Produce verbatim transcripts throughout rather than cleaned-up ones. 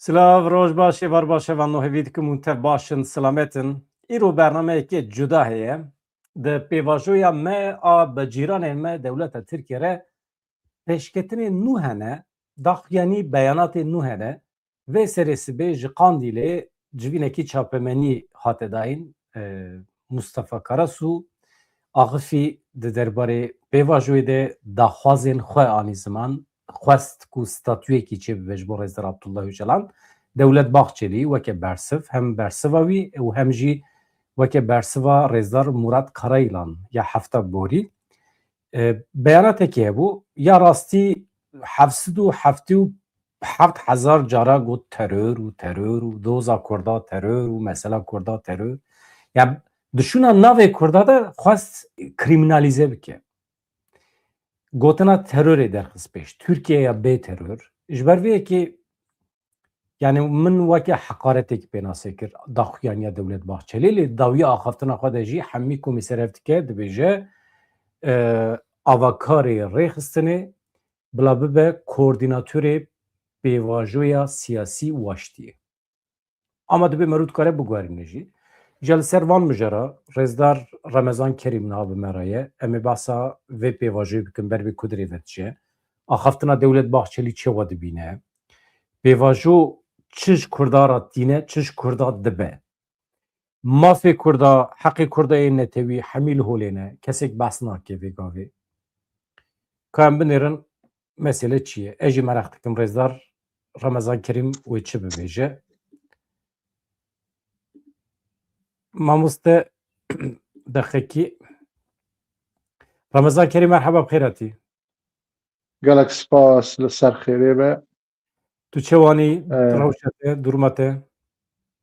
Silav, roj baş, êvar baş, hevalno hêvî dikim hûn tev baş in, silamet in. Îro bernameyekê cuda heye. Di pêvajoya me a bi cîranên me dewleta Tirkiyê re pêşketinên nû hene, daxuyanî beyanatên nû hene. Vê serê sibê ji Qandîlê civînekî çapemenî hate dayîn, e, Mustafa Karasu axifî di derbarê pêvajoyê de daxwazên xwe anî ziman, xwest ku statuyekî çêbibe ji bo Rêzdar Abdullah Ocalan. Dewlet Bahçelî weke bersiv, hem bersiva wî û hem jî weke bersiva Rêzdar Murat Karayilan ya hefta borî. E, beyanatekî hebû, ya rastî heft sed û heftê û heft hezar cara got teror û teror û doza Kurda teror û mesela Kurda teror. Ya dişûna navê Kurda de xwest krîmînalîze bike. Gotina terorê derxist pêş. Tirkiyeya bê teror. Ji ber vê yekê, yani min weke heqaretekî pênase kir daxuyaniya Dewlet Bahçelî, lê dawiya axaftina xwe de jî hemî ku min ser hev dike dibêje, e, avakarê rêxistinê bila bibe koordînatorê pêvajoya siyasî û aştiyê. Ama dibe merû dikare biguherîne jî. Îja li ser van mijara Rêzdar Remezan Kerîm niha bi me re ye. Em ê behsa vê pêvajoyê bikin, ber bê ku dirê vedije. Axaftina Dewlet Bahçelî çawa dibîne? Pêvajo çi ji Kurda re tîne, çi ji Kurda dibe? Mafê Kurda, heqê Kurda yê netewî hemî li holê ne. Kesek behs nake vê gavê. Ka em binêrin, mesele çi ye? Ez jî meraq dikim Rêzdar Remezan Kerîm wê çi bibêje. Mamoste, deqekî. Remezan Kerîm, merheba, bi xêr hatî. Gelek spas, li ser xêrê be. Tu çawanî, Eh, rewşa te, duruma te?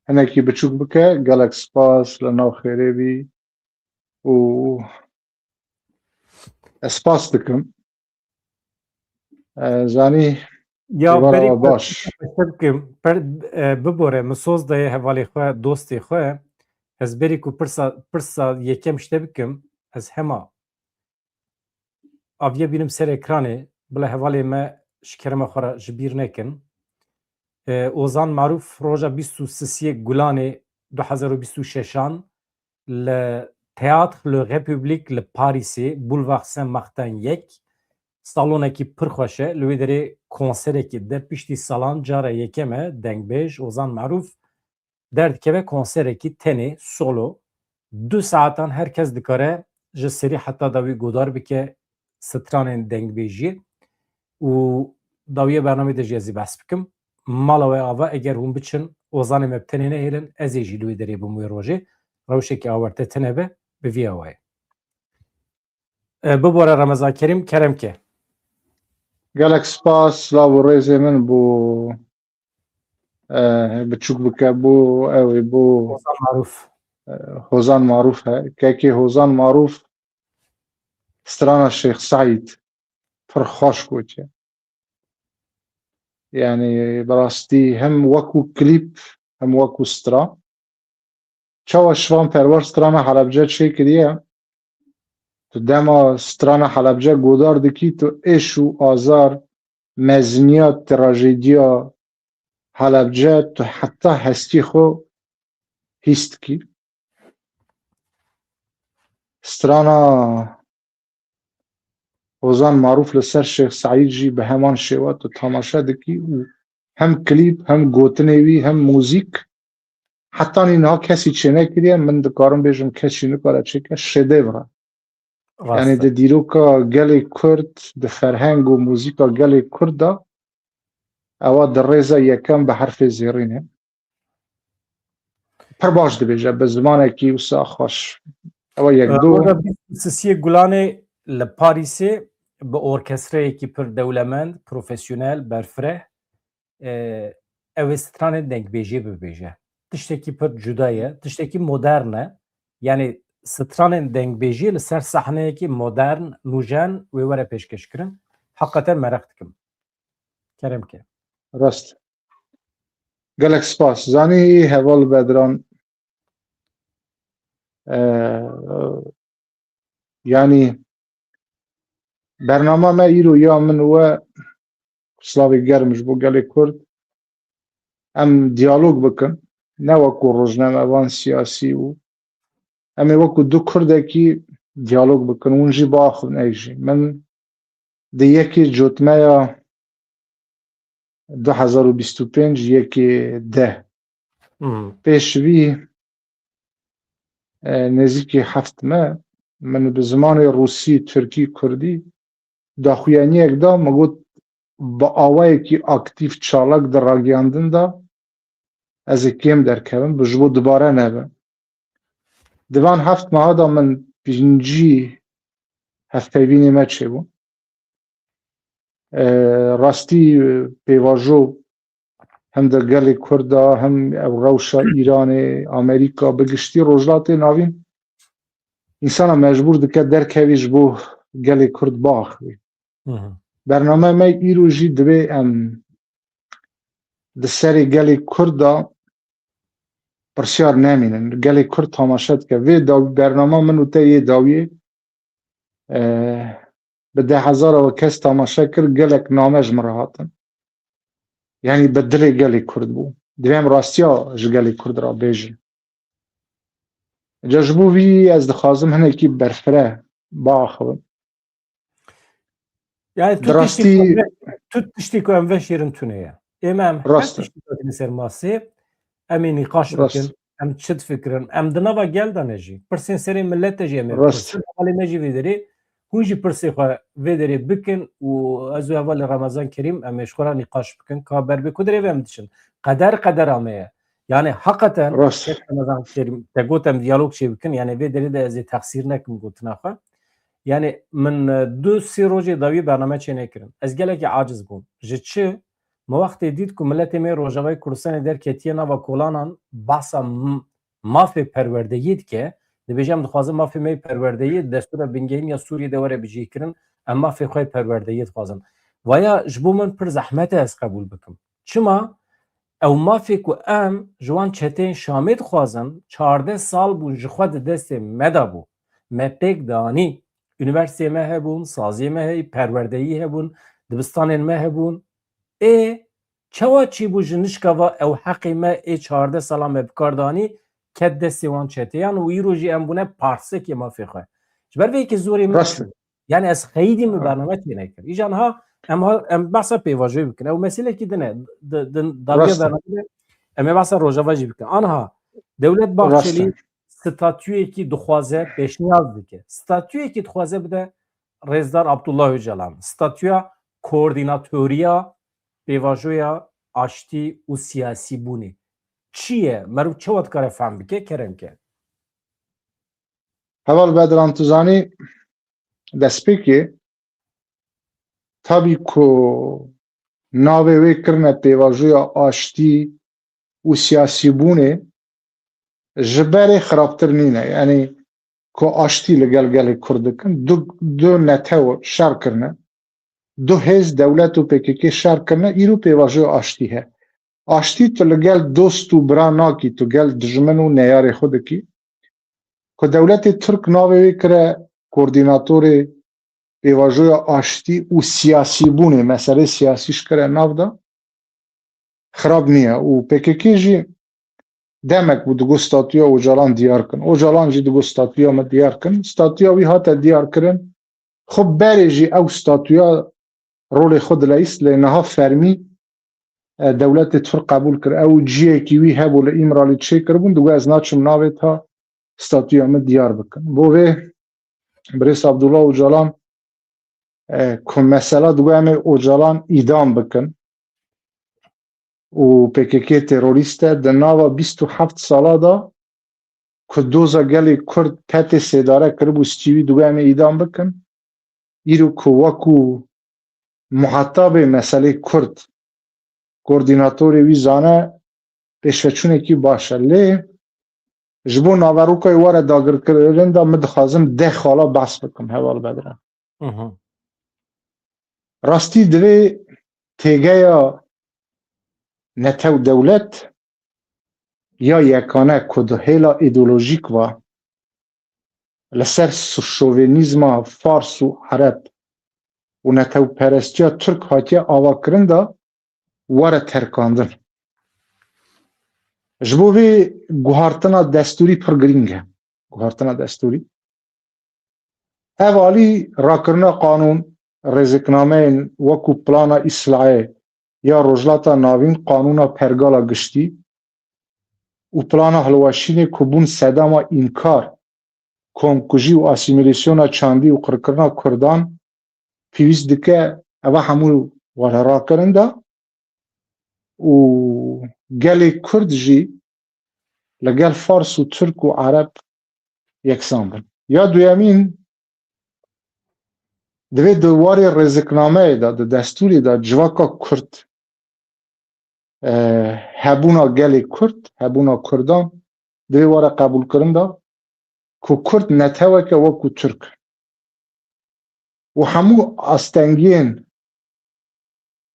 Hinekî biçûk bike, gelek spas, li nav xêrê bî û ez spas dikim. Eh, zanî, Ya êvara berî we ku baş. Te bikim, per, eh, bibore, min soz daye hevalê xwe, dostê xwe. Ez berî ku pirsa, pirsa yekem ji te bikim, ez hema aviye bînim ser ekranê, bila hevalê me ji kerema xwe re ji bîr nekin. E, Ozan Maruf roja bîst û sisiyê Gulanê du hezar û bîst û şeşan li Théâtre Le République li Parîsê, Boulevard Saint-Martin yek, salonekî pir xweş e. Li wê derê konserekî de piştî salan cara yekem e, dengbêj Ozan Maruf derdikeve konserekî tenê, solo, du saetan her kes dikare ji serî heta dawî godar bike stranên dengbêjiyê û dawiya bernamê de jî ez ê behs bikim. Mala we ava, eger hûn biçin, Ozanê me bi tenê nehêlin, ez ê jî li wê derê bim wê rojê. Rewşekî awarte tune be, bi vî awayê. E, bibore Remezan Kerîm, kerem ke. Gelek spas, silav û rêzê min bo, e, biçûk bike, bo ew ê, bo, Hozan Maruf. E, Hozan Maruf he. Kekê Hozan Maruf strana Şêx Seîd pir xweş gotiye. Yani bi rastî hem wekû klîp hem wekû stran. Çawa Şivan Perwer strana Helebce çêkiriye? Tu dema strana Helebce godar dikî, tu êş û azar, meziniya, trajediya Helebce, tu heta hestî xwe hîs dikî. Strana Hozan Maruf li ser Şêx Seîd jî bi heman şêwe tu temaşe dikî û hem klîp, hem gotinê wî, hem muzîk, hetanî niha kesî çênekiriye, min dikarim bêjim kesî nikare çêke, şedevre. Rast e. Yani di dîroka gelê Kurd, di ferheng û muzîka gelê Kurd de, ewa di rêza yekem bi herfê zêrîn e. Pir baş dibêje, bi zimanekî wisa xweş. Ewa yek, e, du. Orada bîst û sisiyê Gulanê li Parîsê bi orkestreyekî pir dewlemend, profesyonel, berfireh, e, ew ê stranên dengbêjiyê bibêje. Tiştekî pir cuda ye, tiştekî modern e. Yani stranên dengbêjiyê li ser sahneyekî modern, nûjen wê were pêşkeş kirin. Heqeten meraq dikim. Kerem ke. Rast. Gelek spas. Zanî heval Bedran, e, yani bernama me îro ya min we, slavê germ ji bo gelê Kurd. em diyalog bikin, ne wekû rojnamevan siyasî û em ê wekû du Kurdekî diyalog bikin, hûn jî biaxivin, ey jî. Min di yekê Cotmeya du hezar û bîst û pênc, yekê deh. Hmm. Pêş vî, e, nêzîkî heft me, min bi zimanê rûsî, tirkî, kurdî daxuyaniyek da, min got, bi awayekî aktîf, çalak di ragiyandin de ez ê kêm derkevim, bi ji bo dubare nebe. Di van heft meha de min pêncî hevpeyvînê me çêbû. E, rastî, e, pêvajo hem di gelê Kurd de, hem ev rewşa Îranê, Amerîka, bi giştî Rojhilatê Navîn însana mecbûr dike derkevî ji bo gelê Kurd biaxivî. Hı hı. Bername me îro jî divê em di serê gelê Kurd de pirsyar nemînin. Gelê Kurd tamaşe dike. Vê daw-, bernama min û te yê dawiyê, e, bi deh hezara kes tamaşe kir, gelek name ji min re hatin. Yanî bi dilê gelê Kurd bû. Divê em rastiya ji gelê Kurd re bêjin. Ca ji bo vî ez dixwazim hinekî berfireh biaxivim. Yani tu Di tiştî rastî ku em ve-, tu tiştî ku em veşêrin tune ye. Ê me em her Rast e. Tiştî ku hatine ser masê, em ê nîqaş Rast. Bikin, em çi difikirin, em di nava gel de ne jî. Pirsên serê millet de jî em ê Rast. Pirsên hevalê me jî vê derê, hûn jî pirsê xwe vê derê bikin û ez û hevalê Remezan Kerîm em ê ji xwe re nîqaş bikin. Ka ber bê ku derê ve em diçin. Qeder qedera me ye. Yani hakikaten Rast. Remezan Kerîm, te got em diyalog çê bikin. Yani vê derê de ez ê texsîr nekim gotina xwe. Yani min, e, du sê rojê dawî bername çê nekirin. Ez gelekî aciz bûm. Ji çi? Me wextê dît ku miletê me Rojavayê Kurdistanê derketiye nava kolanan, bahsa m-, mafê perwerdeyî dike. Dibêje em dixwazin mafê me yê perwerdeyî destûra bingehîn ya Sûriyê de were bicihkirin. Em mafê xwe yê perwerdeyî dixwazin. Vaya ji bo min pir zehmet e ez qebûl bikim. Çima? Ew mafê ku em ji wan çeteyên Şamê dixwazin, çardeh sal bûn ji xwe di destê me de bû. Me pêk danî. Unîversîteyê me hebûn, saziyê me heyî, perwerdeyî hebûn, dibistanên me hebûn. Ê, çawa çîbû ji nişka va ew heqê me ê çardeh sala me bi kar danî, ket destê wan çeteyan û îro jî em bûne parsekê mafê xwe. Ji ber vê yekê zorê min Rast e. Yani ez xeyidî min Aha. Bername çê nekir. Îca niha em ha, em behsa pêvajoyê bikin. Ew meselekî din e. Di, di dawiya Rast e. Bername de em ê behsa Rojava jî bikin. Anha Dewlet Bahçeli Rast e. Statuyekî dixwaze, pêşniyaz dike. Statuyekî dixwaze bide Rêzdar Abdullah Ocalan. Statuya koordînatoriya pêvajoya aştî û siyasîbûnê. Çi ye? Meriv çawa dikare fehm bike? Kerem ke. Heval Bedran, tu zanî, destpêkê, tabî ku navê wê kirine pêvajoya aştî û siyasîbûnê, ji berê xirabtir nîne. Yanî ku aştî li gel gelê Kurd dikin, du, du netew şer kirine, du hêz, dewlet û P K K şer kirine, îro pêvajoya aştî he. Aştî tu li gel dost û bira nakî, tu gel dijmin û neyarê xwe dikî. Ku dewletê Tirk navê wê kire koordînatorê pêvajoya aştî û siyasîbûnê, meselê siyasî ji kire nav da, xirab niye. Û P K K jî demek bû digot statuya Ocalan diyar kin. Ocalan jî digot statuya me diyar kin. Statuya wî hate diyar kirin. Xwe berê jî ew statuya rolê xwe dileyîst, lê niha fermî, e, dewletê Tirk qebûl kir. Ew ciyekî wî hebû li Îmralî çêkiribûn, digot ez naçim navê ta statuya min diyar bikin. Bo vê birêz Abdullah Ocalan, e, ku mesela digot em ê Ocalan îdam bikin û P K K terorîst e, di nava bîst û heft sala de ku doza gelê Kurd petê sêdare kiribû, stî wî digot em ê îdam bikin. Îro ku wekû muhatabê meselê Kurd, koordînatorê wî zane, pêşveçûnekî baş e. Lê ji bo naverokayê were dagirkirin de min dixwazim deh xala behs bikim, heval Bedran. Hı hı. Rastî divê têgeya netew dewlet ya yekane ku di hêla îdeolojîk ve li ser şovenîzma Fars û Ereb û netewperestiya Tirk hatiye avakirin de were terkandin. Ji bo vê guhartina destûrî pir girîng e. Guhartina destûrî. Ev alî rakirina qanûn, rêziknameyên wekû plana Îslayê ya Rojhilata Navîn, qanûna pergala giştî û plana hilweşînê ku bûn sedema înkar, komkujî û asîmîlasyona çandî û qirkirina Kurdan pêwîst dike eva hemû were rakirin de û gelê Kurd jî li gel Fars û Tirk û Ereb yeksan bin. Ya duyemîn, divê di warê rêziknameyê de, di destûrê de civaka Kurd, e, hebûna gelê Kurd, hebûna Kurdan divê were qebûlkirin de ku Kurd netewek e wekû Tirk. Û hemû astengiyên,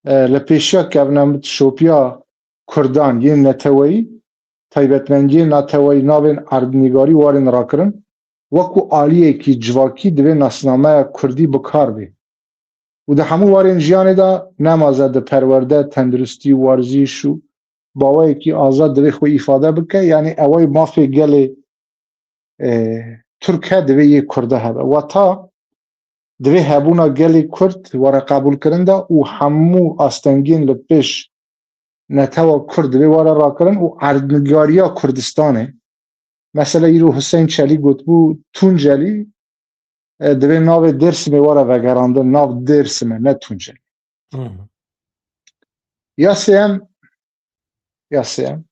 e, li pêşiya kevnemitşopiya Kurdan yên neteweyî, taybetmendiyên neteweyî navên erdnîgarî warên rakirin, wekû aliyekî civakî divê nasnameya Kurdî bi kar bê. Û di hemû warên jiyanê de, nemaze di perwerde, tenduristî, werzîş û baweyekî azad divê xwe îfade bike, yanî ew ê mafê gelê, e, Tirk he, divê yê Kurda hebe. Wata divê hebûna gelê Kurd were qebûlkirin de û hemû astengiyên li pêş netewa Kurd divê were rakirin û erdnîgariya Kurdistanê. Mesela îro Huseyîn Çelî gotibû, Tuncelî, e, divê navê Dêrsimê were vegerandin, nav Dêrsim e, ne Tuncelî. Hı hı. Ya sêyem, ya sêyem,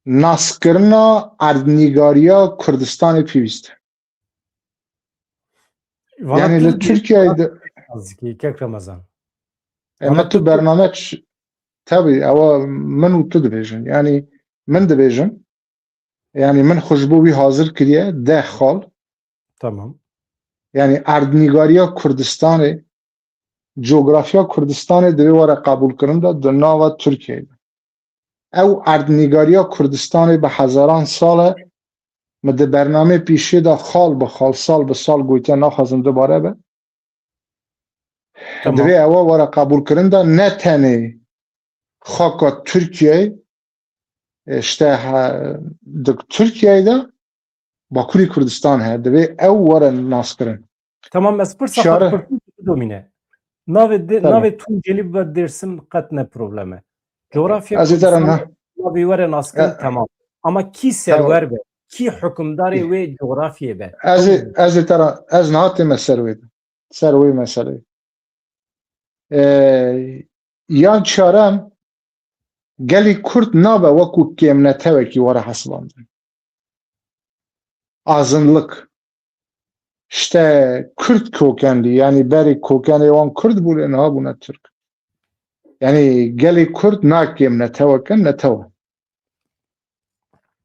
naskirina erdnîgariya Kurdistanê pêwîst e. Vana Yanî tu li dibêjî Tirkiyeyê de Azikî, kek Remezan. E, Vana me tu tu bername ç-, tabii, ewa min û tu dibêjin. Yanî min dibêjim, yanî min xwe ji bo wî hazir kiriye, deh xal. Tamam. Yanî erdnîgariya Kurdistanê, coğrafya Kurdistanê divê were qebûlkirin de di nava Tirkiyeyê de. Ew erdnîgariya Kurdistanê bi hezaran sal e, min di bernameyê pêşiyê de xal bi xal, sal bi sal gotiye, naxwazim dubare be. Tamam. Divê ewa were qebûlkirin de ne tenê xaka Tirkiyeyê, e, işte, he, di Tirkiyeyê de Bakurê Kurdistan heye, divê ew were naskirin. Tamam, ez pirsa xwe Çare. dipirsim, tu bidomîne. Navê de, Tamam. navê Tuncelî ve Dêrsim qet ne problem e. Coğrafya Ez ê te re Kurdistanê na- navê were naskirin, E, tamam. Ama kî tamam. serwer be, kî hukimdarê wê coğrafiyê be? Ez ê, ez ê te re, ez niha tême ser wê de. Ser wê meseleyê. E, yan çarem, gelê Kurd nabe wekû kêmnetewekî were hesibandin. Azınlık. İşte Kürt kökenli, yani berê kokenê wan Kurd bû, lê niha bûne Tirk. Yani gelê Kurd na kêmnetewek in, netew in.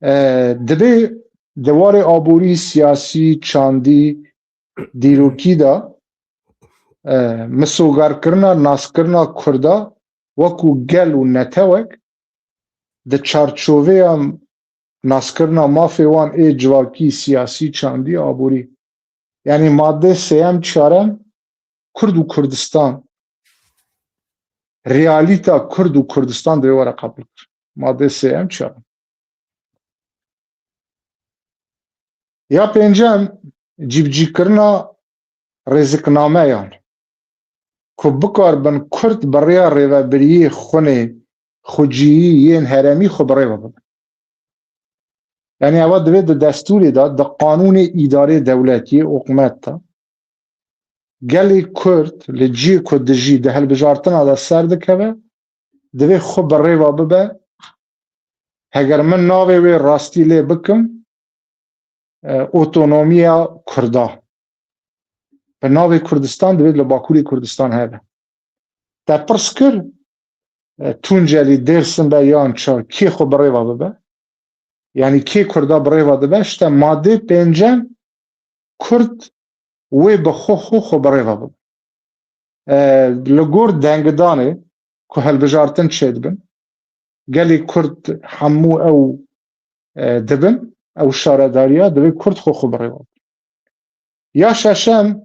E, divê di warê aborî, siyasî, çandî, dîrokî de, e, misogerkirina, naskirina Kurda wekû gel û netewek di çarçoveya naskirina mafê wan ê civakî, siyasî, çandî, aborî. Yanî madde sêyem, çarem, Kurd û Kurdistan, realîta Kurd û Kurdistan divê were qebûl kir. Madde sêyem, çarem. Ya pêncem, cîbicîkirina rêziknameyan ku bikaribin Kurd bi rêya rêvebiriyê xwinê xweciyî yên herêmî xwe bi rê ve bibin. Yanî ewa divê di destûrê de, di qanûnê îdarê dewletiyê, hikûmet de, gelê Kurd li cihê ku dijî di hilbijartina de ser dikeve, divê xwe bi rê ve bibe. Heger min navê wê rastî lê bikim, e, otonomiya Kurda. Bi navê Kurdistan divê li Bakurê Kurdistan hebe. Te pirs kir, e, Tuncelî, Dêrsim be yan ça, kê xwe bi rê ve bibe? Yanî kê Kurda bi rê ve dibe? İşte madde pêncem, Kurd wê bi xwe, xwe, xwe bi rê ve bibe. E, li gor dengdanê ku hilbijartin çêdibin, gelê Kurd hemû ew, e, dibin, ew şaredariya, divê Kurd xwe, xwe bi rê ve bibe. Ya şeşem,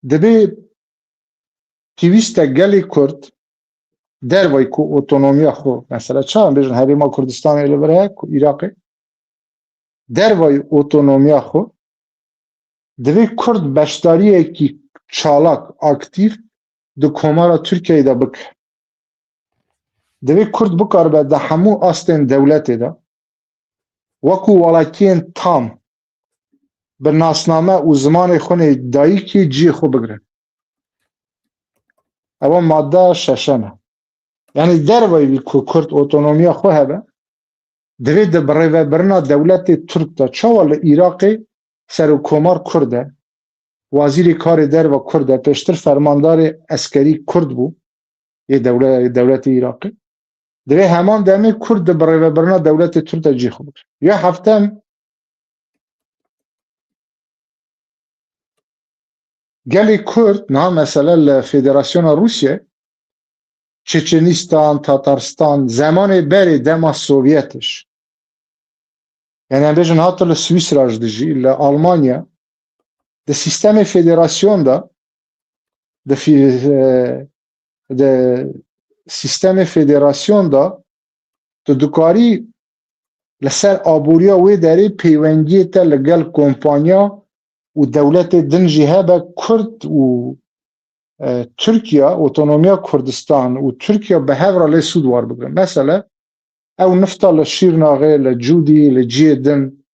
divê pêwîst e gelê Kurd dervayî ku otonomiya xwe, mesela çawa bêjin Herêma Kurdistanê li vir heye ku Iraqê, dervayî otonomiya xwe, divê Kurd beşdariyekî çalak, aktîf di Komara Tirkiyeyê de bike. Divê Kurd bikaribe di hemû astên dewletê de, wekû welatiyên tam, bi nasname û zimanê xwe nê dayikê cihê xwe bigrin. Ewa madde şeşem e. Yanî dervayî vî ku Kurd otonomiya xwe hebe, divê di birêvebirina dewletê Tirk de, çawa li Iraqê serokkomar Kurd e, wazîrê karê derve Kurd e, pêştir fermandarê eskerî Kurd bû, yê dewle-, dewletê Iraqê. Divê heman demê Kurd di birêvebirina dewletê Tirk de cî xwe bigre. Ya heftem, gelê Kurd, niha mesele li Federasyona Rûsye, Çeçenistan, Tatarstan, zemanê berê dema Sovyetiş. Yani em bêjin hata li Swîsra jî dijî, li Almanya, di sîstemê federasyon de, di fî-, e, di sîstemê federasyon de, tu dikarî li ser aboriya wê derê peywendiyê te li gel kompanya û dewletê din jî hebe, Kurd û, e, Tirkiye, otonomiya Kurdistan û Tirkiye bi hev re lê sûd war bigrin. Mesele, ew nifta li Şîrnaxê, li Cûdî, li cihê din,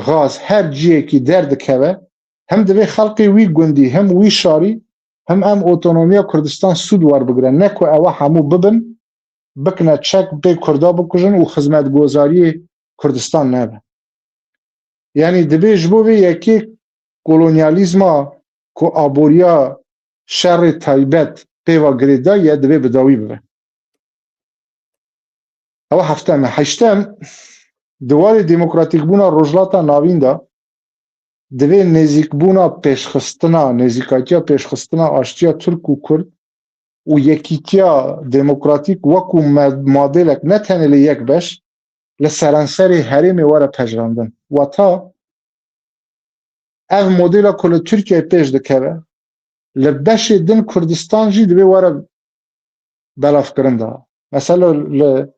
gaz, her cihekî derdikeve, hem divê xelkê wî gundî, hem wî şarî, hem em otonomiya Kurdistan sûd war bigrin. Ne ku ewa hemû bibin, bikine çek, bê Kurda bikujin û xizmetgozariyê Kurdistan nebe. Yanî divê ji bo vê yekê kolonyalîzma ku aboriya şerê taybet pêva girêdaye, divê bi dawî bibe. Ewa heftem e. Heştem, di warê demokratîkbûna Rojhilata Navîn de divê nêzîkbûna pêşxistina, nêzîkatiya pêşxistina aştiya Tirk û Kurd û yekîtiya demokratîk wekû me-, modelek ne tenê lê yek beş, li seranserê herêmê were pejirandin. Wata, ev modela ku li Tirkiyeyê pêş dikeve, li beşê din Kurdistan jî divê were belavkirin de. Mesela li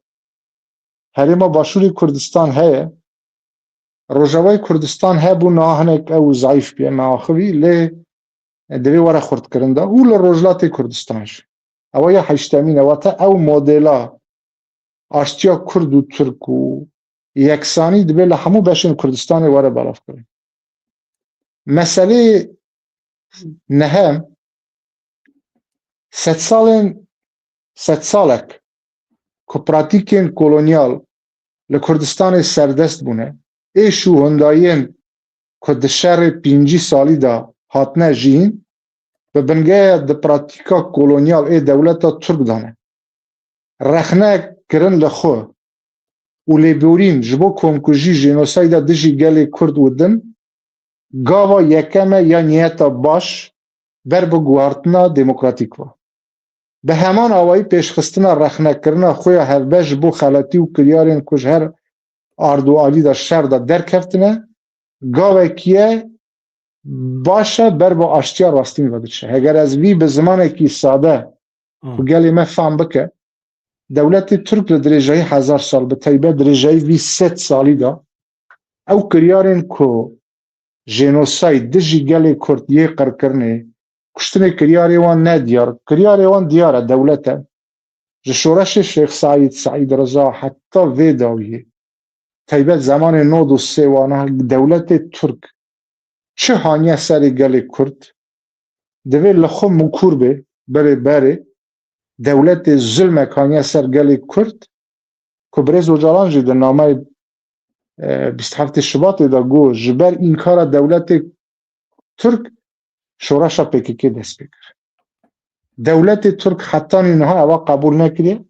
Herêma Başûrê Kurdistan heye, Rojavayê Kurdistan hebû, niha hinek ew zayîf bûye, me axivî, lê divê were xurtkirin de û li Rojhilatê Kurdistan jî. Ewa ya heştemîn e, wate ew modela aştiya Kurd û Tirk û yeksanî divê li hemû beşên Kurdistanê were belavkirin. Meseleyê nehem, sedsalên, sedsalek ku pratîkên kolonyal li Kurdistanê serdest bûne, êş û hundayên ku di şerê pêncî salî de hatine jiyîn, bi bingeya di pratîka kolonyal ê dewleta Tirk de ne. Rexne kirin li xwe û lêborîn ji bo komkujî, jenosayda dijî gelê Kurd û din, gava yekem e ya niyeta baş ber bi guhartina demokratîk ve. Bi heman awayî pêşxistina rexnekirina xwe ya hevbeş ji bo xeletî û kiryarên ku ji her ard û alî de şer de derkeftine, gavekî ye baş e ber bi aştiya rastîn ve diçe. Heger ez vî bi zimanekî sade Hmm. ku gelê me fam bike, dewletê Tirk li dirêjayî hezar sal, bi taybet dirêjayî vî sed salî de, ew kiryarên ku jenosayd dijî gelê Kurd yê qirkirinê, kuştinê kiryarê wan ne diyar, kiryarê wan diyar e, dewlet e. Ji şoreşê Şêx Seîd, Seîd Riza heta vê dawiyê, taybet zemanê nod û sê wana dewletê Tirk çi haniye serê gelê Kurd, divê li xwe mukûr bê, berê berê dewletê zulmek haniye ser gelê Kurd, ku birêz Ocalan jî di nameyê, e, bîst heftê Şibatê de got, ji ber înkara dewletê Tirk şoreşa P K K dest pê kir. Dewletê Tirk hetanî niha eva qebûl nekiriye.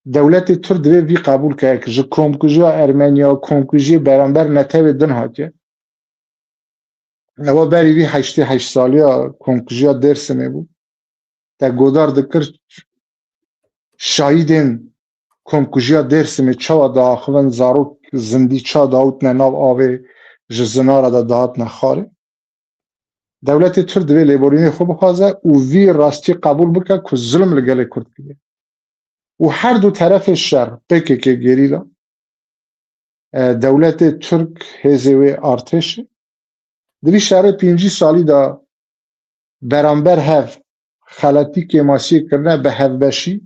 Dewletê Tirk divê vî qebûl ke, ku ji komkujiya Ermeniya, komkujiyê beramber netewê din hatiye. Ewa berî vî heştê heşt saliya komkujiya Dêrsimê bû. Te godar dikir şahîdên komkujiya Dêrsimê çawa diaxivin, zarok zindî ça diawitine nav avê, ji zinara de dihatine xwarê. Dewletê Tirk divê lêborînê xwe bixwaze û vî rastî qebûl bike ku zulm li gelê Kurd kiriye. Û her du terefê şer, P K K gerîla, e, dewletê Tirk, hêzê wê artêşê, di vî şerê pêncî salî de beramber hev xeletî kêmasiyê kirine bi hevbeşî,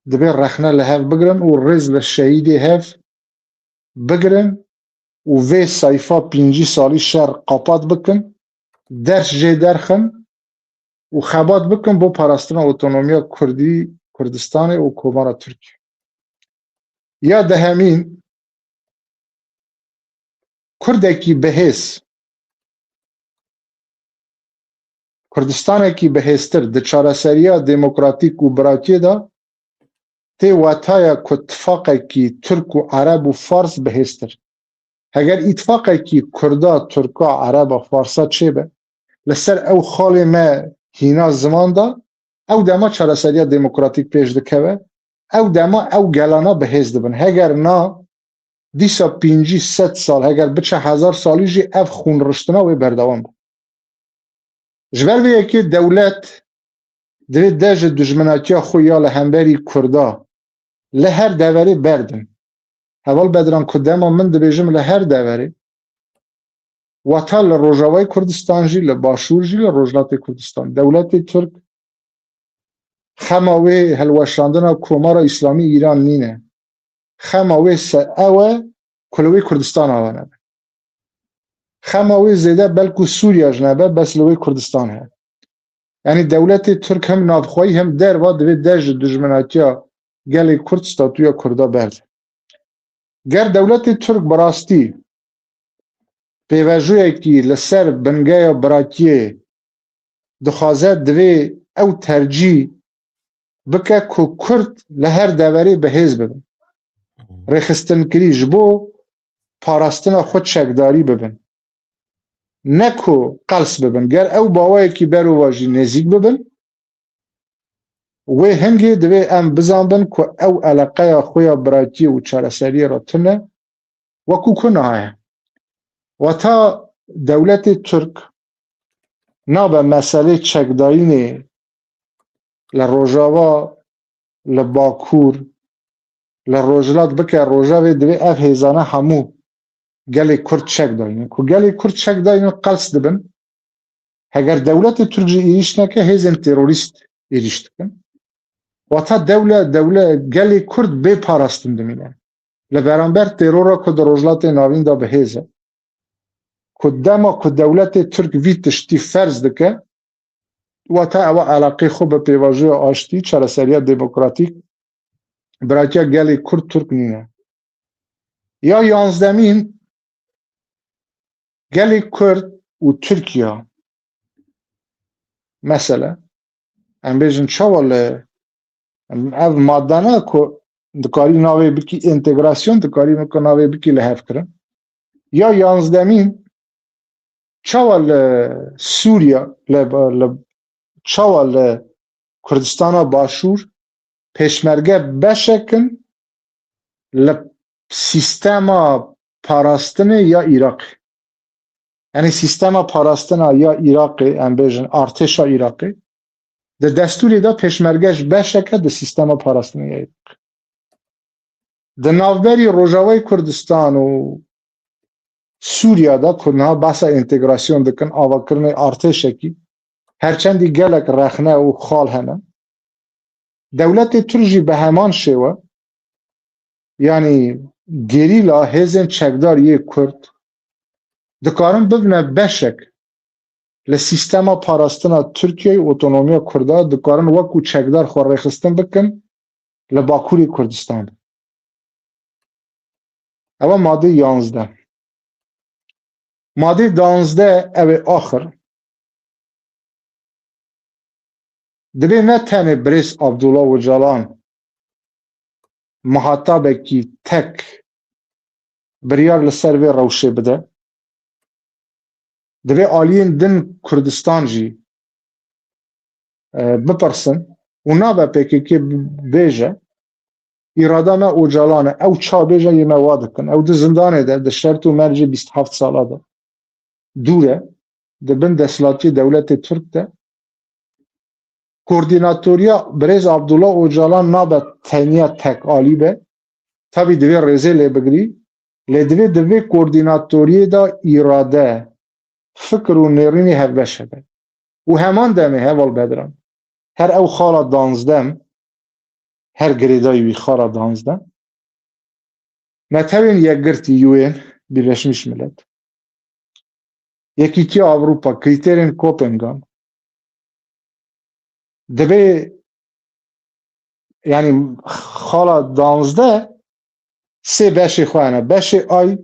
divê rexne li hev bigirin û rêz li şehîdê hev bigirin û vê sayfa pêncî salî şer qapat bikin, ders jê derxin û xebat bikin bo parastina otonomiya Kurdî, Kurdistanê û Komara Tirkiye. Ya dehemîn, Kurdekî bihêz, Kurdistanekî bihêztir di çareseriya demokratîk û biratiyê de tê wetaya ku tifaqekî Tirk û Ereb û Fars bihêztir. Heger îtifaqekî Kurda, Tirka, Ereba, Farsa çêbe, li ser ew xalê me hîna ziman de, ew dema çareseriya demokratîk pêş dikeve, ew dema ew gelana bihêz dibin. Heger na, dîsa pêncî sed sal, heger biçe hezar salî jî ev xûnriştina wê berdewam be. Ji ber vê yekê dewlet divê dest ji dijminatiya xwe ya li hemberî Kurda li her deverê berdin. Heval Bedran, ku dema min dibêjim li her deverê, wata li Rojavayê Kurdistan jî, li Başûr jî, li Rojhilatê Kurdistan. Dewletê Tirk xema wê hilweşandina Komara Îslamî Îran nîne. Xema wê se ew e ku li wê Kurdistan ava nebe. Xema wê zêde belku Sûriya jî nebe, bes li wê Kurdistan heye. Yanî dewletê Tirk hem navxweyî hem derva divê dest ji dijminatiya gelê Kurd, statuya Kurda berde. Ger dewletê Tirk bi rastî pêvajoyekî li ser bingeya biratiyê dixwaze, divê ew tercîh bike ku Kurd li her deverê bi hêz bibin. Rêxistinkirî ji bo parastina xwe çekdarî bibin. Ne ku qels bibin. Ger ew bawayekî berovajî nêzîk bibin, wê hingê divê em bizanbin ku ew eleqeya xwe ya biratiyê û çareseriyê re tune, wekû ku niha ye. Wata dewletê Tirk nabe meselê çekdayînê li Rojava, li Bakur, li Rojhilat bike, Rojavê divê ev hêzane hemû gelê Kurd çek dayînin. Ku gelê Kurd çek dayînin qels dibin. Heger dewletê Tirk jî êrîş neke, hêzên terorîst êrîş dikin. Wata dewle, dewle, gelê Kurd bê parastin dimîne. Li beramber terora ku di Rojhilatê Navîn de bi hêz e. Ku dema ku dewletê Tirk vî tiştî ferz dike, wata ewa eleqê xwe bi pêvajoya aştî, çareseriya demokratîk, biratiya gelê Kurd Tirk nîne. Ya yanzdemîn, gelê Kurd û Tirkiye, mesele, em bêjin çawa li, em, ev madde ne ku dikarî navê bikî entegrasyon, dikarî ku navê bikî lihevkirin. Ya yanzdemîn, çawa li Sûriya, li, li, çawa li Kurdistana Başûr pêşmerge beşek in li sîstema parastinê ya Iraqê. Yanî sîstema parastina ya Iraqê, em bêjin artêşa Iraqê, di destûrê de pêşmerge ji beşeke di sîstema parastinê ya Iraqê. Di navberî Rojavayê Kurdistan û Sûriya de ku niha behsa entegrasyon dikin, avakirinê artêşekî, herçendî gelek rexne û xal hene. Dewletê Tirk jî bi heman şêwe, yanî gerîla, hêzên çekdar yê Kurd dikarin bibine beşek li sîstema parastina Tirkiyeyê û otonomiya Kurda, dikarin wekû çekdar xwe rêxistin bikin li Bakurê Kurdistan. Ew e madê yanzdeh. Madê danzdeh, ew ê axir. Dibê ne tenê birêz Abdullah Ocalan mihatabekî tek biryar li ser vê rewşê bide. Divê aliyên din Kurdistan jî, e, bipirsin û nabe P K K bêje, îrada me Ocalan e, ew ça bêje yê me wa dikin. Ew di zindanê de, di şert û mercê bîst heft sala de dûr e. di bin desthilatiyê dewletê Tirk de. Koordînatoriya birêz Abdullah Ocalan nabe tenya tek alî be. Tabî divê rêzê lê bigirî, lê divê di vê koordînatoriyê de îrade, fikir û nêrînê hevbeş hebe. Û heman demê heval Bedran, her ew xala danzdeh, her girêdayî wî xala danzdeh, Netewên Yekgirtî, U N, Birleşmiş Millet, Yekîtiya Ewropa, krîterên Kopengan, divê, yanî xala danzdeh sê beşê xwe hene. Beşê A, ew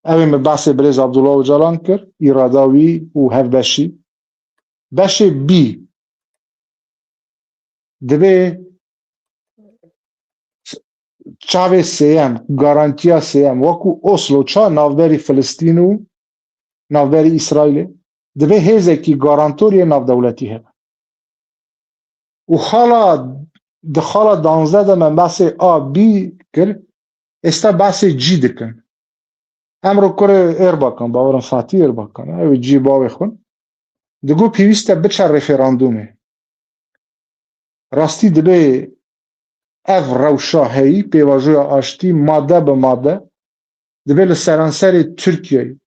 ê min behsê birêz Abdullah Ocalan kir, îrada wî û hevbeşî. Beşê B, divê çavê sêyem, garantiya sêyem, wekû Oslo ça navberî Filistîn û navberî Îsraîlê, divê hêzekî garantor yê navdewletî hebe. Û xala, di xala danzdeh de me behsê A, B kir, êsta behsê C dikin. Emro kurê Erbakan, bawerim Fatî Erbakan, ew ê cî bavê xwe, digot pêwîst e biçe referandumê. Rastî dibê ev rewşa heyî, pêvajoya aştî, made bi made, dibê li seranserê Tirkiyeyê,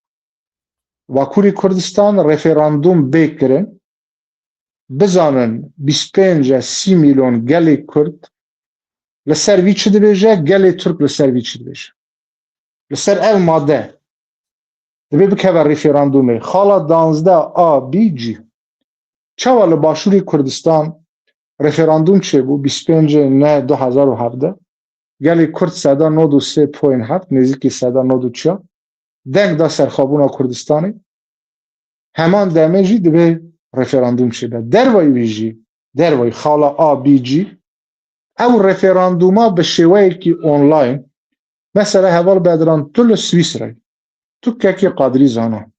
Bakurê Kurdistan referandum bê kirin, bizanin bîst pênc e sî milyon gelê Kurd li ser vî çi dibêje, gelê Tirk li ser vî çi dibêje. Li ser ev made divê bikeve referandumê. Xala danzdeh A, B, C. Çawa li Başûrê Kurdistan referandum çêbû, bîst pêncê neh du hezar û hevdeh? Gelê Kurd seda nod û sê point heft, nêzîkî seda nod û çar, deng da serxwebûna Kurdistanê. Heman demê jî divê referandum çêbe. Dervayî wî jî, dervayî xala A, B, C, ew referanduma bi şêweyekî online, mesela heval Bedran, tu li Swîsreyê, tu kekê Qadrî Zana.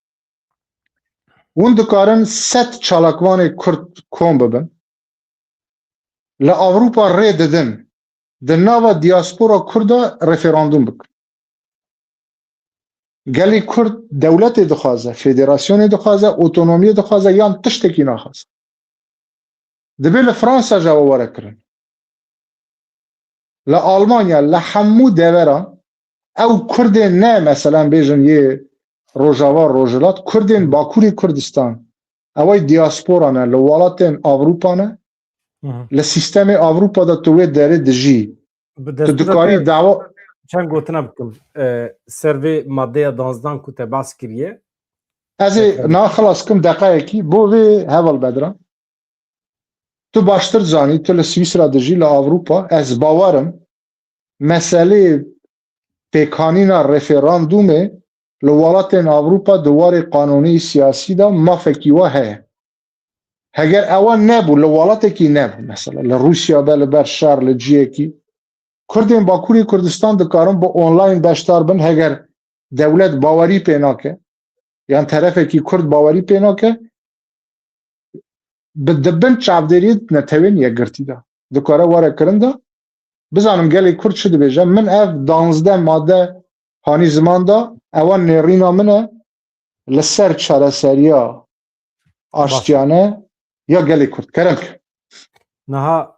Hûn dikarin sed çalakvanê Kurd kom bibin. Li Ewropa rê didin di nava diaspora Kurda referandum bikin. Gelê Kurd dewletê dixwaze, federasyonê dixwaze, otonomiyê dixwaze yan tiştekî naxwaze. Dibê li Fransa jî ew were kirin. Li Almanya, li hemû devera ew Kurdên ne, meselen bêjin yê Rojava, Rojhilat, Kurdên Bakurê Kurdistan, ew ê diaspora ne, li welatên Ewropa ne, Hı hı. Li sîstemê Ewropa de tu wê derê dijî. Bi Tu destûra dikarî te dawa çend gotina bikim. E, ser vê madeya danzdan ku te behs kiriye. Ez ê Efendim. Na xilas kim deqayekî. Bo vê heval Bedran. Tu baştir zanî, tu li Swîsra dijî, li Ewropa. Ez bawerim meseleyê pêkanîna referandumê li welatên Ewropa di warê qanûnî siyasî de mafekî wa heye. Heger ewa nebû, li welatekî nebû, mesela li Rûsya be, li ber şer, li ciyekî, Kurdên Bakurê Kurdistan dikarin bi online beşdar bin, heger dewlet bawerî pê nake, yan terefekî Kurd bawerî pê nake, bi di bin çavdêriyê Netewên Yekgirtî de dikare were kirin de. Bizanim gelê Kurd çi dibêje. Min ev danzdeh made hanî ziman da, ewa nêrîna min e li ser çareseriya Baş. aştiyane ya gelê Kurd. Kerem ke. Niha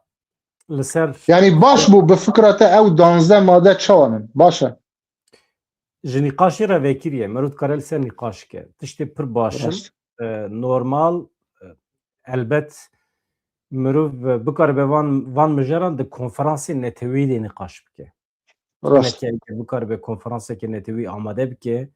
li ser Yani baş bû, bi fikra te ew danzdeh made çawan in? Baş e. Ji nîqaşê re vekiriye. Meriv dikare li ser nîqaş ke. Tiştê pir baş in. Rast. E, normal, e, elbet meriv, e, bikaribe van, van mijaran di konferansê neteweyî de nîqaş bike. Rast. Hinekî eger bikaribe konferanseke netewî amade bike,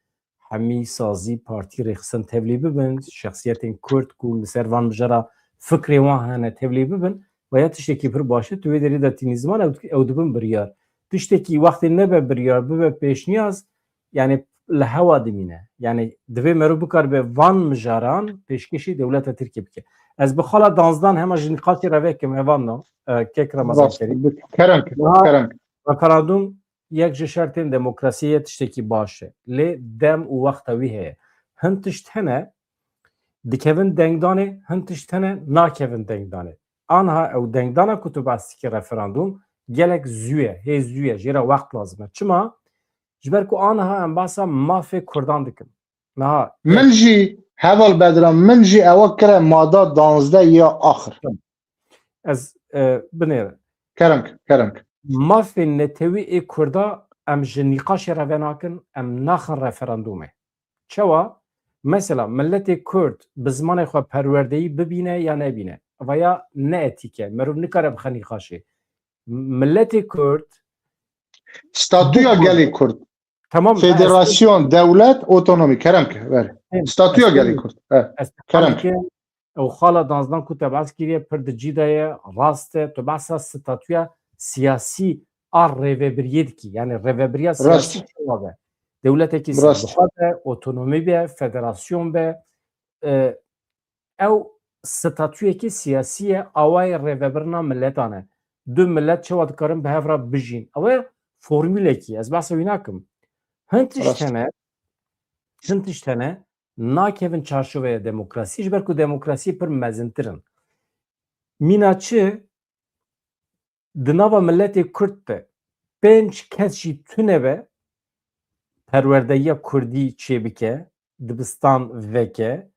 hemî sazî, partî, rêxistin tevlî bibin, şexsiyetên Kurd ku li ser van mijara fikrê wan hene tevlî bibin, ve ya tiştekî pir baş e, tu wê derê de tînî ziman ew, ew dibin biryar. Tiştekî wextê nebe biryar, bibe pêşniyaz, yani li hewa dimîne. Yani divê meriv bikaribe van mijaran pêşkêşî dewleta Tirkiyê bike. Ez bi xala danzdan hema ji nîqaşê re vekim, hevalno, e, kek Ramazan Rast, Kerîm. Kerem ke, Niha kerem ke. Referandum yek ji şertên demokrasiyê ye, tiştekî baş e. Lê dem û wexta wî heye. Hin tişt hene dikevin dengdanê, hin tişt hene nakevin dengdanê. Anha ew dengdana ku tu behs dikî referandum gelek zû ye, hê zû ye, jê re wext lazim e. Çima? Ji ber ku anha em behsa mafê Kurdan dikin. Niha Min jî, Heval Bedran, min jî ewa kire mada danzdeh ya axir. Ez e, binêre. Kerem ke, kerem ke. Mafên netewî ê Kurda em ji nîqaşê re venakin, em naxin referandumê. Çawa? Mesela milletê Kurd bi zimanê xwe perwerdeyî bibîne ya nebîne. Ev ya ne etîk e. Merov nikare bixe nîqaşê. Milletê Kurd Statûya Bu- gelê Kurd. Tamam. Federasyon, dewlet, otonomî. Kerem ke, ver. Statûya gelê Kurd. Evet. Kerem ke. Ew xala danzdan ku te behs kiriye pir di cî de ye, rast e, tu behsa statûya siyasî a rêvebiriyê dikî. Yani rêvebiriya siyasî çawa be? Dewletekî serbixwe be, otonomî be, federasyon be. E, ew statûyekî siyasî ye, awayê rêvebirina miletan e. Du milet çawa dikarin bi hev re bijîn. Ew e formûlekî, ez behsa wî nakim. Hin tişt hene, hin tişt hene, nakevin çarşoveya demokrasî, ji ber ku demokrasî pir mezintir in. Mîna çi? Di nava miletê Kurd de pênc kes jî tune be perwerdeyiya Kurdî çêbike, dibistan veke,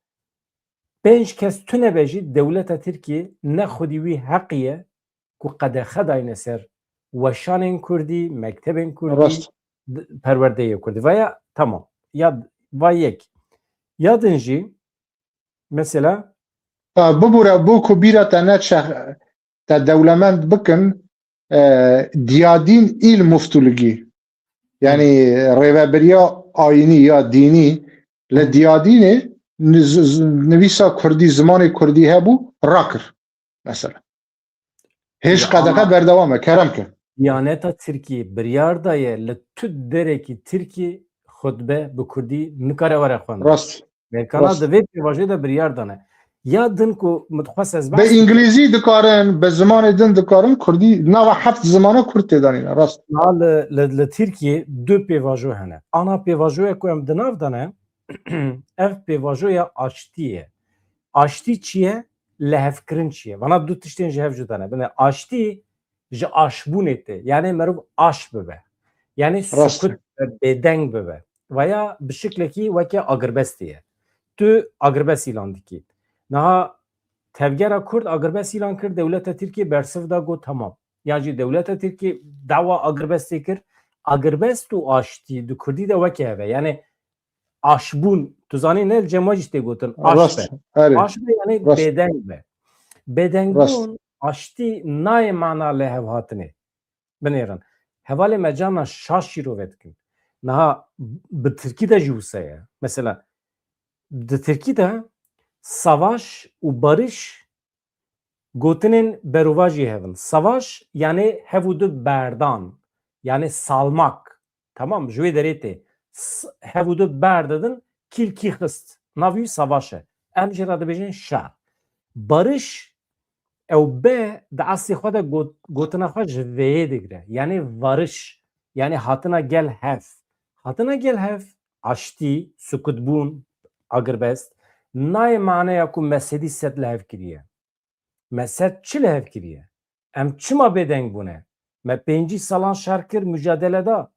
pênc kes tune be jî dewleta Tirkiyê ne xwedî wî heqî ye ku qedexe dayne ser weşanên Kurdî, mektebên Kurdî, Rast. d- perwerdeyê Kurdî. Vaya tamam. Ya va yek. Ya din jî mesela Ha, bibûre, bo ku bîra te neçe, te dewlemend bikin, e, diyadîn îl muftulgî. Yani rêvebiriya ayînî ya dînî li diyadînê niz- z- nivîsa kurdî, zimanê kurdî hebû, rakir. Mesela. Hêj Ya qedexe ama- berdewam e, kerem ke. Diyaneta Tirkiyê biryar daye li tu derekî Tirkî xutbe bi kurdî nikare were xwendin. Rast. Mêrkana Rast. di vê pêvajoyê de biryar dane. Ya din ku min dixwest ez Bi behs bikim. îngilîzî dikarin, bi zimanê din dikarin, kurdî nava heft zimana kurd tê danîne. Rast. Niha li, li, li Tirkiyê du pêvajo hene. Ana pêvajoya ku em di nav de ne, ev pêvajoya aştî ye. Aştî çi ye? Lihevkirin çi ye? Vana du tiştên ji hev cuda ne. Binê aştî ji aşbûnê tê. Yani meriv aş bibe. Yani Rast. Sukut bibe, bêdeng bibe. Veya bi şiklekî weke agirbestê ye. Tu agirbest îlan dikî. Niha tevgera Kurd agirbest îlan kir, dewleta Tirkiyê bersiv da, got tamam. Yan jî dewleta Tirkiyê dawa agirbestê kir. Agirbest û aştî di Kurdî de weke hev e. Yani aşbûn, tu zanî ne li cem we jî tê gotin, aş Rast. be. Erê. Aş be yani Rast. bêdeng be. Bêdengbûn, Rast. aştî nayê mana lê hevhatinê. Binêrin. Hevalê me carna şaş şîrove dikin. Niha bi tirkî de jî wisa ye. Mesela di tirkî de savaş û barış gotinên berovajî hev in. Savaş yani hev û du berdan, yani salmak. Tamam, ji wê derê tê. S- Hev û du berdidin, kîl kî xist. Navî wî savaş e. Em jê re dibêjin şer. Barış, ew be di eslê xwe de got- gotina xwe ji vêyê digire. Yani varış, yani hatina gel hev. Hatina gel hev, aştî, sukutbûn, agirbest, nayê maneya ku me sedî sed li hev kiriye. Me sed çi li hev kiriye? Em çima bêdeng bûne? Me pêncî salan şer kir, mücadele da.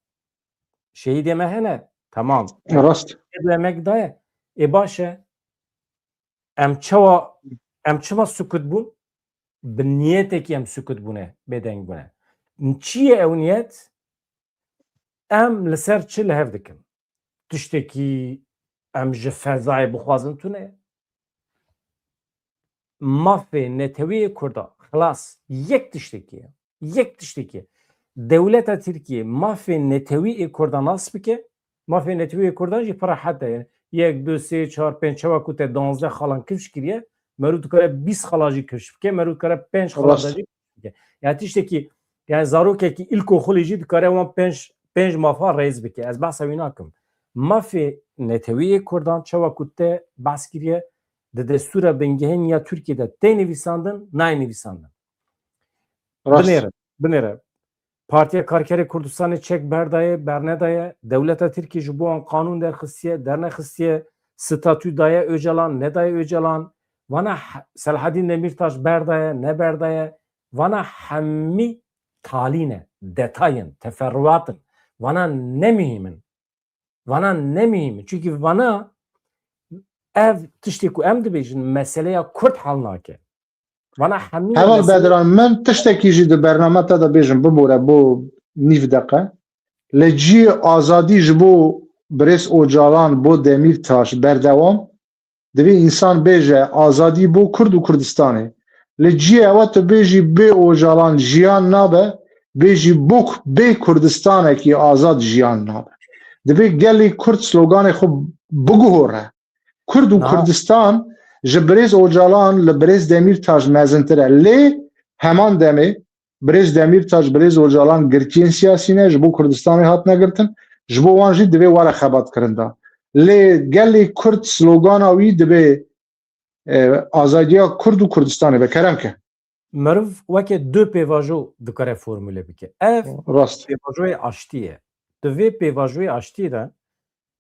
Şehîdê me hene. Tamam. Rast. Şehîd emek daye. Ê baş e. Em çawa, em çima sukut bûn? Bi niyetekî em sukut bûne, bêdeng bûne. Çi ye ew niyet? Em li ser çi li hev dikin? Tiştekî em ji fezayê bixwazin tune? Mafê netewî yê Kurda. Xilas. Yek tiştekî ye. Yek tiştekî ye. Dewleta Tirkiyê mafê netewî ê Kurda nas bike, mafê netewî yê Kurda jî pir rehet e. Yani yek, du, sê, çar, pênc, çawa ku te duwazdeh xalan kifş kiriye, merû dikare bîst xala jî kifş bike, merû dikare pênc xala Rast. jî kifş bike. Yani tiştekî, yani zarokekî îlkoxulî jî dikare wan pênc, pênc mafa rêz bike. Ez behsa wî nakim. Mafê netewî yê Kurdan çawa ku te behs kiriye, di destûra bingehîn ya Tirkiyê de tê nivîsandin, nayê nivîsandin. Rast. Binêre, binêre. Partiya Karkerê Kurdistanê çek berdaye, bernedaye. Dewleta Tirkiyê ji bo wan qanûn derxistiye, dernexistiye. Statû daye Ocalan, nedaye Ocalan. Vana he- Selahaddin Demirtaş berdaye, neberdaye. Vana hemî talî ne, detay in, teferruat in. Vana ne muhîm in. Vana ne muhîm in. Çunkî vana ev tiştê ku em dibêjin meseleya Kurd hel nake. Vana hemî Heval mesele- Bedran, min tiştekî jî di bername te de bêjim, bibore bo nîv deqe. Li ciyê azadî ji bo birêz Ocalan, bo Demîrtaş berdewam. Divê însan bêje azadî bo Kurd û Kurdistanê. Li ciyê ewe tu bêjî bê Ocalan jiyan nabe, bêjî bo bê Kurdistanekî azad jiyan nabe. Divê gelê Kurd sloganê xwe biguhore. Kurd û Niha- Kurdistan ji birêz Ocalan li birêz Demîrtaş mezintir e. Lê heman demê birêz Demîrtaş, birêz Ocalan girtiyên siyasî ne, ji bo Kurdistanê hatine girtin, ji bo wan jî divê were xebatkirin de. Lê gelê Kurd slogana wî divê, e, azadiya Kurd û Kurdistanê be. Kerem ke. Meriv weke du pêvajo dikare formule bike. Ev Rast. pêvajoyê aştî ye. Di vê pêvajoyê aştî de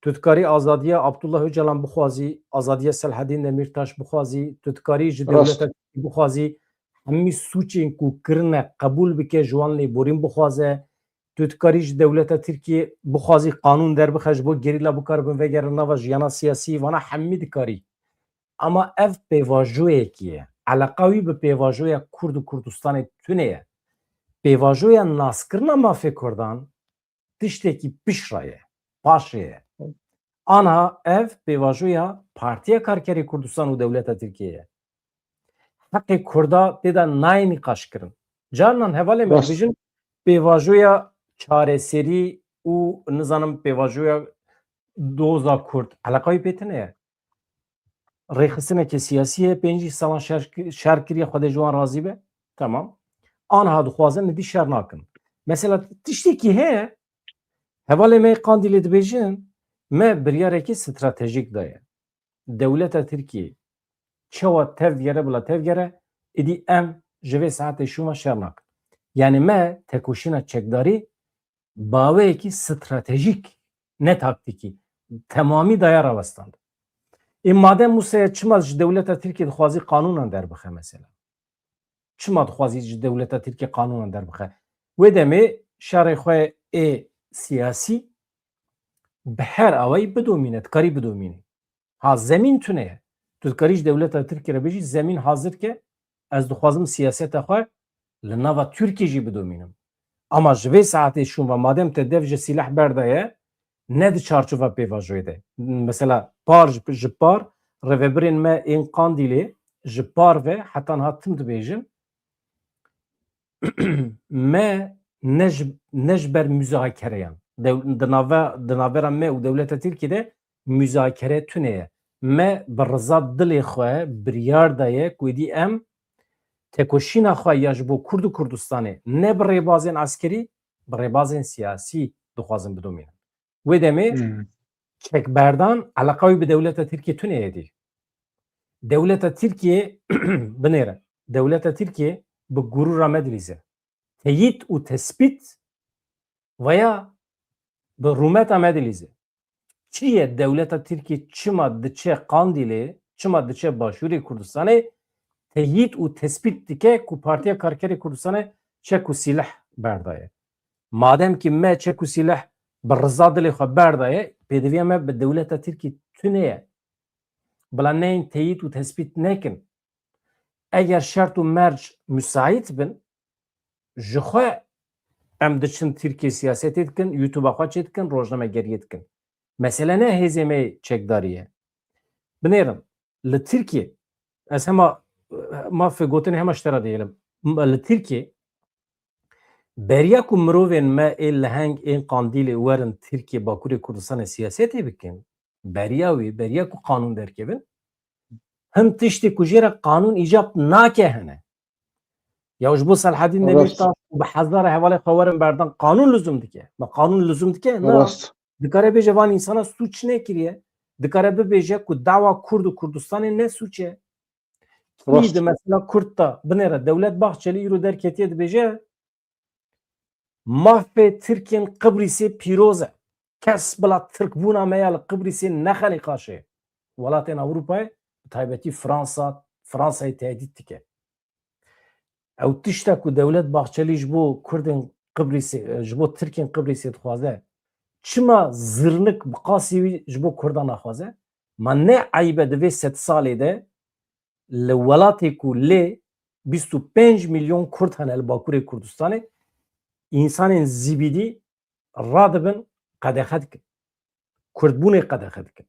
tu dikarî azadiya Abdullah Ocalan bixwazî, azadiya Selhedîn Demîrtaş bixwazî, tu dikarî ji Rast. dewleta Tirkî bixwazî, hemî sûcên ku kirine qebûl bike, ji wan lêborîn bixwaze, tu dikarî ji dewleta Tirkiyê bixwazî qanûn derbixe ji bo gerîla bikaribin vegerin nava jiyana siyasî, vana hemî dikarî. Ama ev pêvajoyekî ye. Eleqa wî bi pêvajoya Kurd û Kurdistanê tune ye. Pêvajoya naskirina mafê Kurdan tiştekî piştre ye, paşê ye. Anha ev pêvajoya Partiya Karkerê Kurdistan û dewleta Tirkiyê ye. Heqê Kurda tê de nayê nîqaşkirin. Carinan hevalê me Rast. dibêjin pêvajoya çareserî û nizanim pêvajoya doza Kurd. Eleqa wî pê tune ye. Rêxistineke siyasî ye, pêncî salan şer, şer kiriye, Xwedê ji wan razî be. Tamam. Anha dixwazin êdî şer nakin. Mesela tiştekî heye, hevalê me yê Qandîlê dibêjin, me biryarekî stratejîk daye. Dewleta Tirkiyê çawa tevgere bila tevgere, êdî em ji vê saetê şûn ve şer nakin. Yani me tekoşîna çekdarî baweyekî stratejîk, ne taktîkî, temamî daye rawestand. Ê madem wisa ye, çima ji dewleta Tirkiyê dixwazî qanûnan derbixe mesela? Çima dixwazî ji dewleta Tirkiyê qanûnan derbixe? Wê demê şerê xwe ê siyasî bi her awayî bidomîne, dikarî bidomîne. Ha, zemîn tune ye. Tu dikarî ji dewleta Tirkiyê re bêjî, zemîn hazir ke, ez dixwazim siyaseta xwe li nava Tirkiyê jî bidomînim. Ama ji vê saetê şûn ve madem te dev ji sîleh berdaye, ne di çarçova pêvajoyê de. Mesela par ji, ji par rêvebirên me ên Qandîlê ji par ve heta niha tim dibêjin, me ne ji, ne ji ber muzakereyan. Dew-, di nave, di navbera me û dewleta Tirkiyê de muzakere tune ye. Me bi riza dilê xwe biryar daye ku êdî em tekoşîna xwe ya ji bo Kurd û Kurdistanê ne bi rêbazên eskerî, bi rêbazên siyasî dixwazin bidomînin. Wê demê Hmm. çekberdan eleqa wî bi dewleta Tirkiyê tune ye dî. Dewleta Tirkiyê binêre. Dewleta Tirkiyê bi gurûra me dilîze. Teyît û tespît veya bi rûmeta me dilîze. Çi ye dewleta Tirkiyê çima diçe Qandîlê, çima diçe Başûrê Kurdistanê teyît û tespît dike ku Partiya Karkerê Kurdistanê çek û sîleh berdaye. Madem ki me çek û sîleh bi riza dilê xwe berdaye, pêdiviya me bi dewleta Tirkî tune ye. Bila neyên teyît û tespît nekin. Eger şert û merc müsait bin, ji xwe em diçin Tirkiyê siyasetê dikin, YouTube xwe çê dikin, rojnamegeriyê dikin. Mesele ne hêzê me yê çekdarî ye. Binêrin, li Tirkiyê, ez hema, ma fi gotinê hema ji te re dihêlim. M-, li Tirkiyê beriya ku mirovên me ê leheng ên Qandîlê werin Tirkiyê, Bakurê Kurdistanê siyasetê bikin, beriya wî, beriya ku qanûn derkevin, hin tiştê ku jê re qanûn îcab nake hene. Ya ji bo Selhedîn Rast. Demîrtaş û bi hezara hevalê xwe werin berdan qanûn lizûm dike. Me qanûn lizûm dike? Na. Rast. Dikare bêje van însana sûc nekiriye. Dikare bibêje ku dawa Kurd û Kurdistanê ne sûc e. Kî Rast. di mesela Kurd de binêre, Dewlet Bahçelî îro derketiye dibêje, mafê Tirkên Qibrîsê pîroz e. Kes bila Tirkbûna me ya li Qibrîsê nexe nîqaşê. Welatên Ewropayê, bi taybetî Fransa, Fransayê tehdît dike. Ew tişta ku Dewlet Bahçelî ji bo Kurdên Qibrîsê, ji bo Tirkên Qibrîsê dixwaze, çima zirnik bi qasî wî ji bo Kurdan naxwaze? Ma ne eyb e di vê sed salê de li welatê ku lê bîst û pênc milyon Kurd hene li Bakurê Kurdistanê, însanên zîbîdî radibin qedexe dikin. Kurdbûnê qedexe dikin.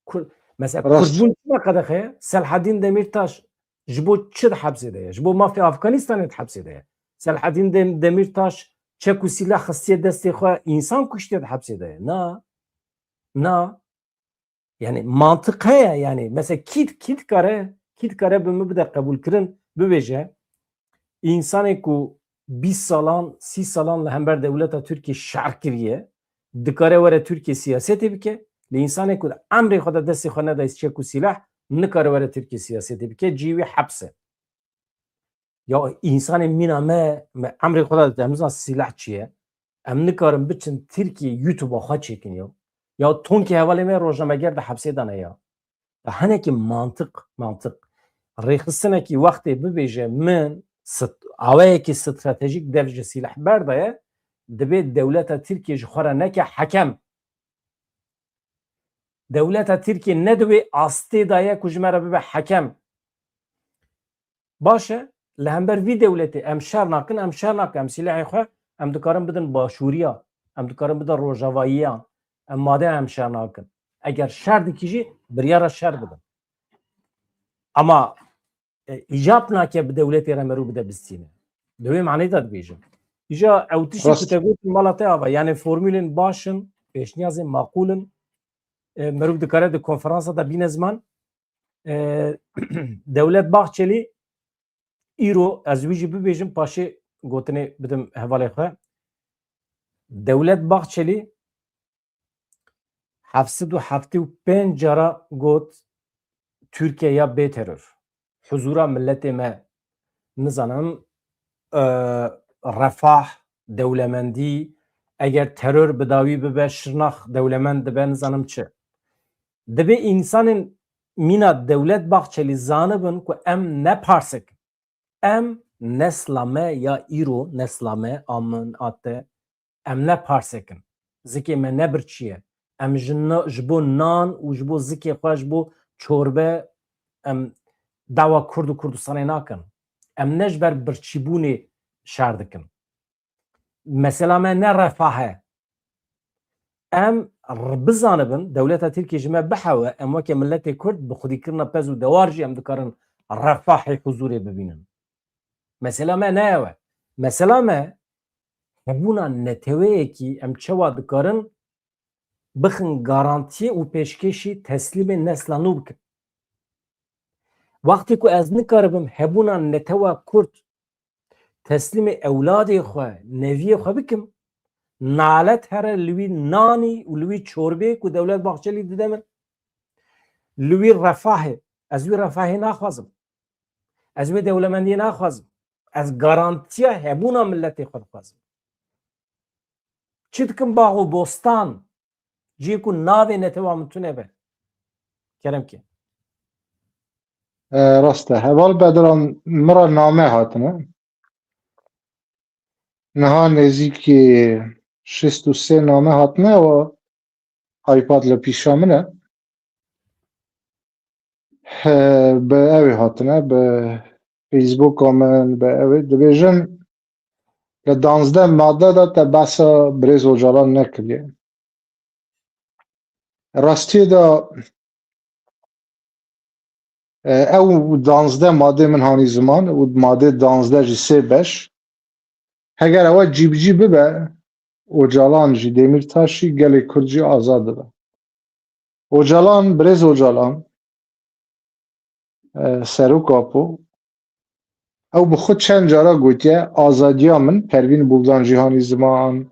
Kur, mesela Rast. Kurdbûn çima qedexe ye? Selhedîn Demîrtaş ji bo çi di hepsê de ye? Ji bo mafê Afganistanê di hepsê de ye. Selhedîn Dem-, Demîrtaş çek û sîlah xistiye destê xwe, însan kuştiye di hepsê de ye. Na. Na. Yani mantiq heye yani. Mesela kî, kî dikare, kî dikare bi min bide qebûlkirin, bibêje, însanê ku bîst salan, sî salan li hember dewleta Tirkiyê şer kiriye, dikare were Tirkiyê siyasetê bike. Lê însanê ku di emrê xwe de destê xwe nedaye çek û sîlah, nikare were Tirkiyê siyasetê bike, cihê wî heps e. Ya însanê mîna me, me emrê xwe de dide, em nizan sîlah çi ye? Em nikarin biçin Tirkiyê YouTube-a xwe çêkin ya. Ya tonkê hevalê me rojnameger di hepsê de ne ya. Ya hinekî mantiq, mantiq. Rêxistinekî wextê bibêje min st-, awayekî stratejîk dev ji sîleh berdaye, dibê dewleta Tirkiyê ji xwe re neke hekem. Dewleta Tirkiyê ne di wê astê de ye ku ji me re bibe hekem. Baş e, li hember vî dewletê em şer nakin, em şer nakin, em sîlehê xwe em dikarin bidin başûriya, em dikarin bidin rojavayiyan, em madê em şer nakin. Eger şer dikî jî biryara şer bidin. Ama e, îcab nake bi dewletê re merû bide bistîne. Di wê manê de dibêjim. Îja ew tiştê ku Rast. Te gotin mala te ava, yani formulên baş in, pêşniyazên maqûl in, e, merû dikare di konferansa de bîne ziman. E, Dewlet Bahçelî îro, ez wî jî bibêjim, paşê gotinê bidim hevalê xwe. Dewlet Bahçelî heft sed û heftê û pênc cara got, Tirkiye ya bê teror. Huzura milletê me, nizanim, e, refah, dewlemendî, eger teror bi dawî bibe, Şirnax dewlemend dibe, nizanim çi. Dibê însanên mîna Dewlet Bahçelî zanibin ku em ne parsek in. Em nesla me ya îro, nesla me, a min, a te, em ne parsek in. Zikê me ne birçî ye. Em ji na-, ji bo nan û ji bo zikê xwe, ji bo çorbe em dawa Kurd û Kurdistanê nakin. Em ne ji ber birçîbûnê şer dikin. Mesela me ne refah e. Em r-, bizanibin, dewleta Tirkiyê ji me bihewe, em weke miletê Kurd bi xwedîkirina pez û dewar jî em dikarin refahê, huzûrê bibînin. Mesela me ne ew e. Mesela me hebûna neteweyekî em çawa dikarin bixin garantiyê û pêşkêşî teslîmê nesla nû bikin. Wextê ku ez nikaribim hebûna netewa Kurd teslîmê ewladê xwe, neviyê xwe bikim, nalet here li wî nanî û li wî çorbê ku Dewlet Bahçelî dide min, li wî refahê, ez wî refahê naxwazim. Ez wê dewlemendiyê naxwazim. Ez garantiya hebûna miletê xwe dixwazim. Çi dikim bax û bostan, cihê ku navê netewa min tune be. Kerem ke. E, rast e. Heval Bedran, min re name hatine. Niha nêzîkî şêst û sê name hatine, ew iPad li pîşa min e. He, bi ew ê hatine, bi Facebooka min, bi ew ê. Dibêjin, li danzdeh madde de te behsa birêz Ocalan nekiriye. Rastiyê de, e, ew danzdeh madê min hanî ziman û madê danzdeh jî sê beş. Heger ewe cîbicî bibe, Ocalan jî, Demîrtaş jî, gelê Kurd jî azad dibe. Ocalan, birêz Ocalan, e, Serok Apo, ew bi xwe çend cara gotiye, azadiya min, Pervîn Buldan jî hanî ziman,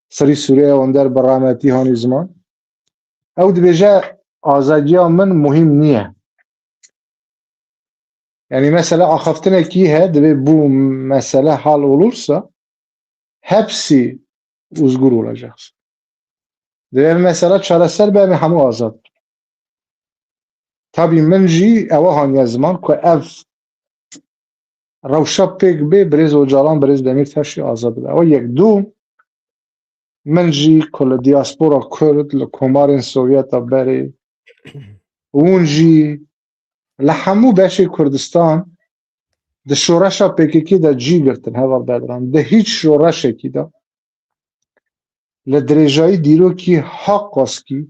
Sirî Sûrê Ewender bi rehmetî hanî ziman. Ew dibêje, azadiya min muhîm niye. Yani mesela axaftinekî he, dibê bu mesele hal olursa hepsi uzgur olacak. Dibê mesela çareser be, em hemû azad. Tabii min jî ewa haniye ziman ku ev rewşa pêk bê, birêz Ocalan, birêz Demîrtaş jî azad bibe. Ewa yek. Du, min jî ku li diaspora Kurd, li komarên Sovyeta berê, Hûn jî li hemû beşê Kurdistan di şoreşa P K K de cî girtin, heval Bedran. Di hîç şoreşekî de li dirêjayî dîrokî ha qaskî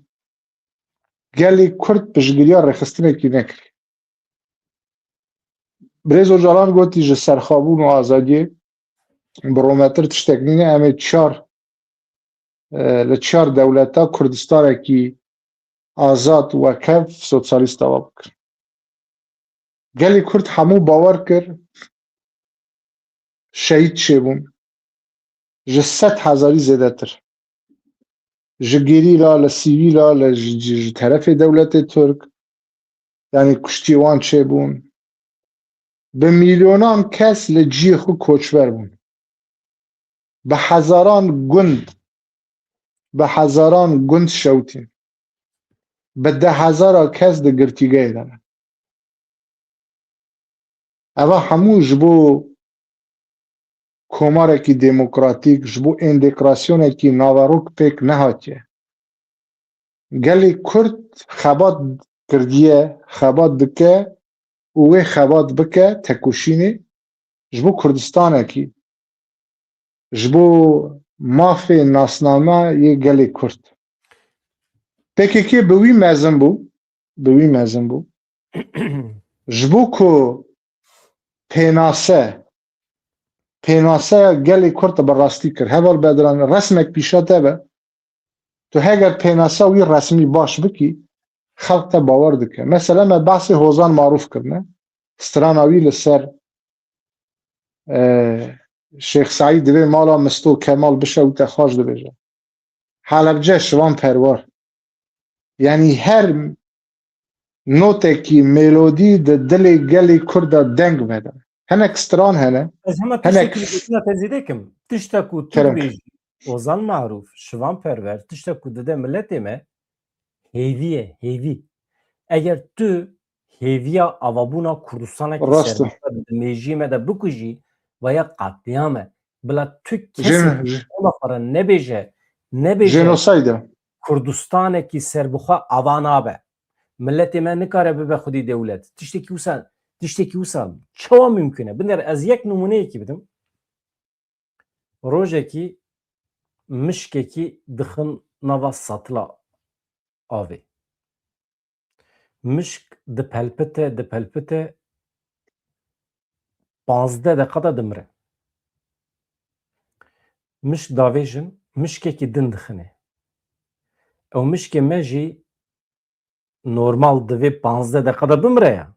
gelê Kurd piştgiriya rêxistinekî nekiriye. Birêz Ocalan gotî, ji serxwebûn û azadiyê bi rometir tiştek nîne, em ê çar, e, li çar dewleta Kurdistanekî azad, wekhef, sosyalîst ava bikin. Gelê Kurd hemû bawer kir, şehîd çêbûn. Ji sed hezarî zêdetir. Ji gerîla, li sivîla, li ji, ji, ji terefê dewletê Tirk, yanî kuştî wan çêbûn. Bi milyonan kes li cihê xwe koçber bûn. Bi hezaran gund, bi hezaran gund şewitîn. Bi deh hezara kes di girtîgehê de ne. Eva hemû ji bo komarekî demokratîk, ji bo entegrasyonekî naverok pêk nehatiye. Gelê Kurd xebat kirdiye, xebat dike û wê xebat bike tekoşînê ji bo Kurdistanekî, ji bo mafê nasname yê gelê Kurd. P K K bi wî mezin bû, bi wî mezin bû. Ji bo ku pênase, pênaseya gelê Kurd bi rastî kir. Heval Bedran, resmek pîşa te be. Tu heger pênasa wî resmî baş bikî, xelk te bawer dike. Mesela me behsê Hozan Marûf kirine. Strana wî li ser, e, Şêx Seîd divê mala Misto Kemal bişewite xaş dibêje. Helebce Şivan Perwer. Yanî her notekî, melodî di dilê gelê Kurd de deng vede. Hinek stran hene. Ez hema hinek tiştekî li gotina te zêde kim. Tişta ku tu Kerem. Dibêjî, Ozan Marûf, Şivan Perwer, tişta ku dide miletê me, hêvî ye, hêvî. Eger tu hêviya avabûna Kurdistanekî Rast e. Serbixwe di mêjiyê me de bikujî, vaya qetlîyam e. Bila tu kesê Jeno-, ji- ona xwe re nebêje, nebêje. Jenosayd e. Kurdistanekî serbixwe ava nabe. Miletê me nikare bibe xwedî dewlet. Tiştekî wisa, tiştekî wisa çawa mimkun e? Binêre ez yek nimûneyekî bidim. Rojekî mişkekî dixin nava satila avê. Mişk dipelpite, dipelpite, panzdeh deqa de dimire. Mişk davêjin, mişkekî din dixine. Ew mişkê me jî normal divê panzdeh deqa de bimire ya.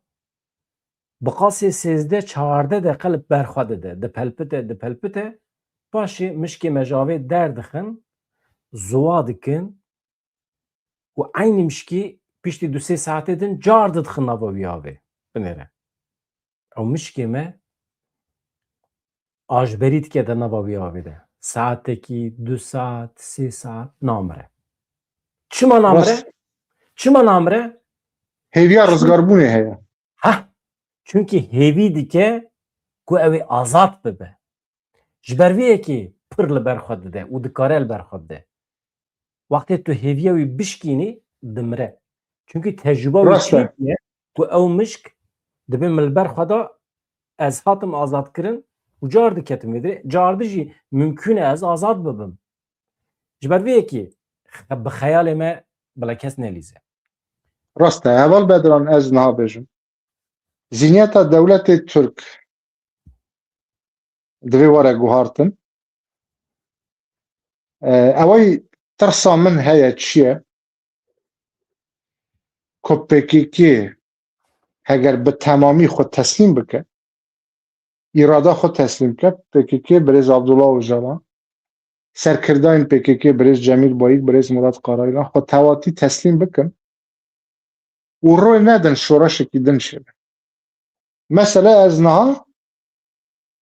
Bi qasê sêzdeh çardeh deqa li ber xwe dide, dipelpite, dipelpite, paşê mişkê me ji avê derdixin, ziwa dikin û eynî mişkî piştî du sê saetê din car didixin nava wî avê. Binêre. Ew mişkê me ajberî dike di nava wî avê de. Saetekî, du saet, sê saet namire. Çima namire? Rast. Çima namire? Hêviya Çim- rizgarbûnê heye. Heh. Çunkî hêvî dike ku ew ê azad bibe. Ji ber vê yekê pir li ber xwe dide û dikare li ber xwe bide. Wextê tu hêviya wî bişkînî, dimire. Çunkî tecrûba wî Rast e. Çêkiriye ku ew mişk dibê min li ber xwe da, ez hatim azadkirin û car diketim vê dirê. Cardî jî mimkûn e ez azad bibim. Ji ber vê yekê xe-, bi xeyalê me bila kes nelîze. Rast e. Heval Bedran, ez niha bêjim. Zihniyeta dewletê Tirk divê were guhartin. E, ewey tirsa min heye çi ye? Ku P K K heger bi temamî xwe teslîm bike, îrada xwe teslîm bike, P K K birêz Abdullah Ocalan, serkirdayên P K K birêz Cemîl Bayik, birêz Murat Karaylan xwe tewatî teslîm bikin û rê nedin şoreşekî din çêbe. Mesela ez niha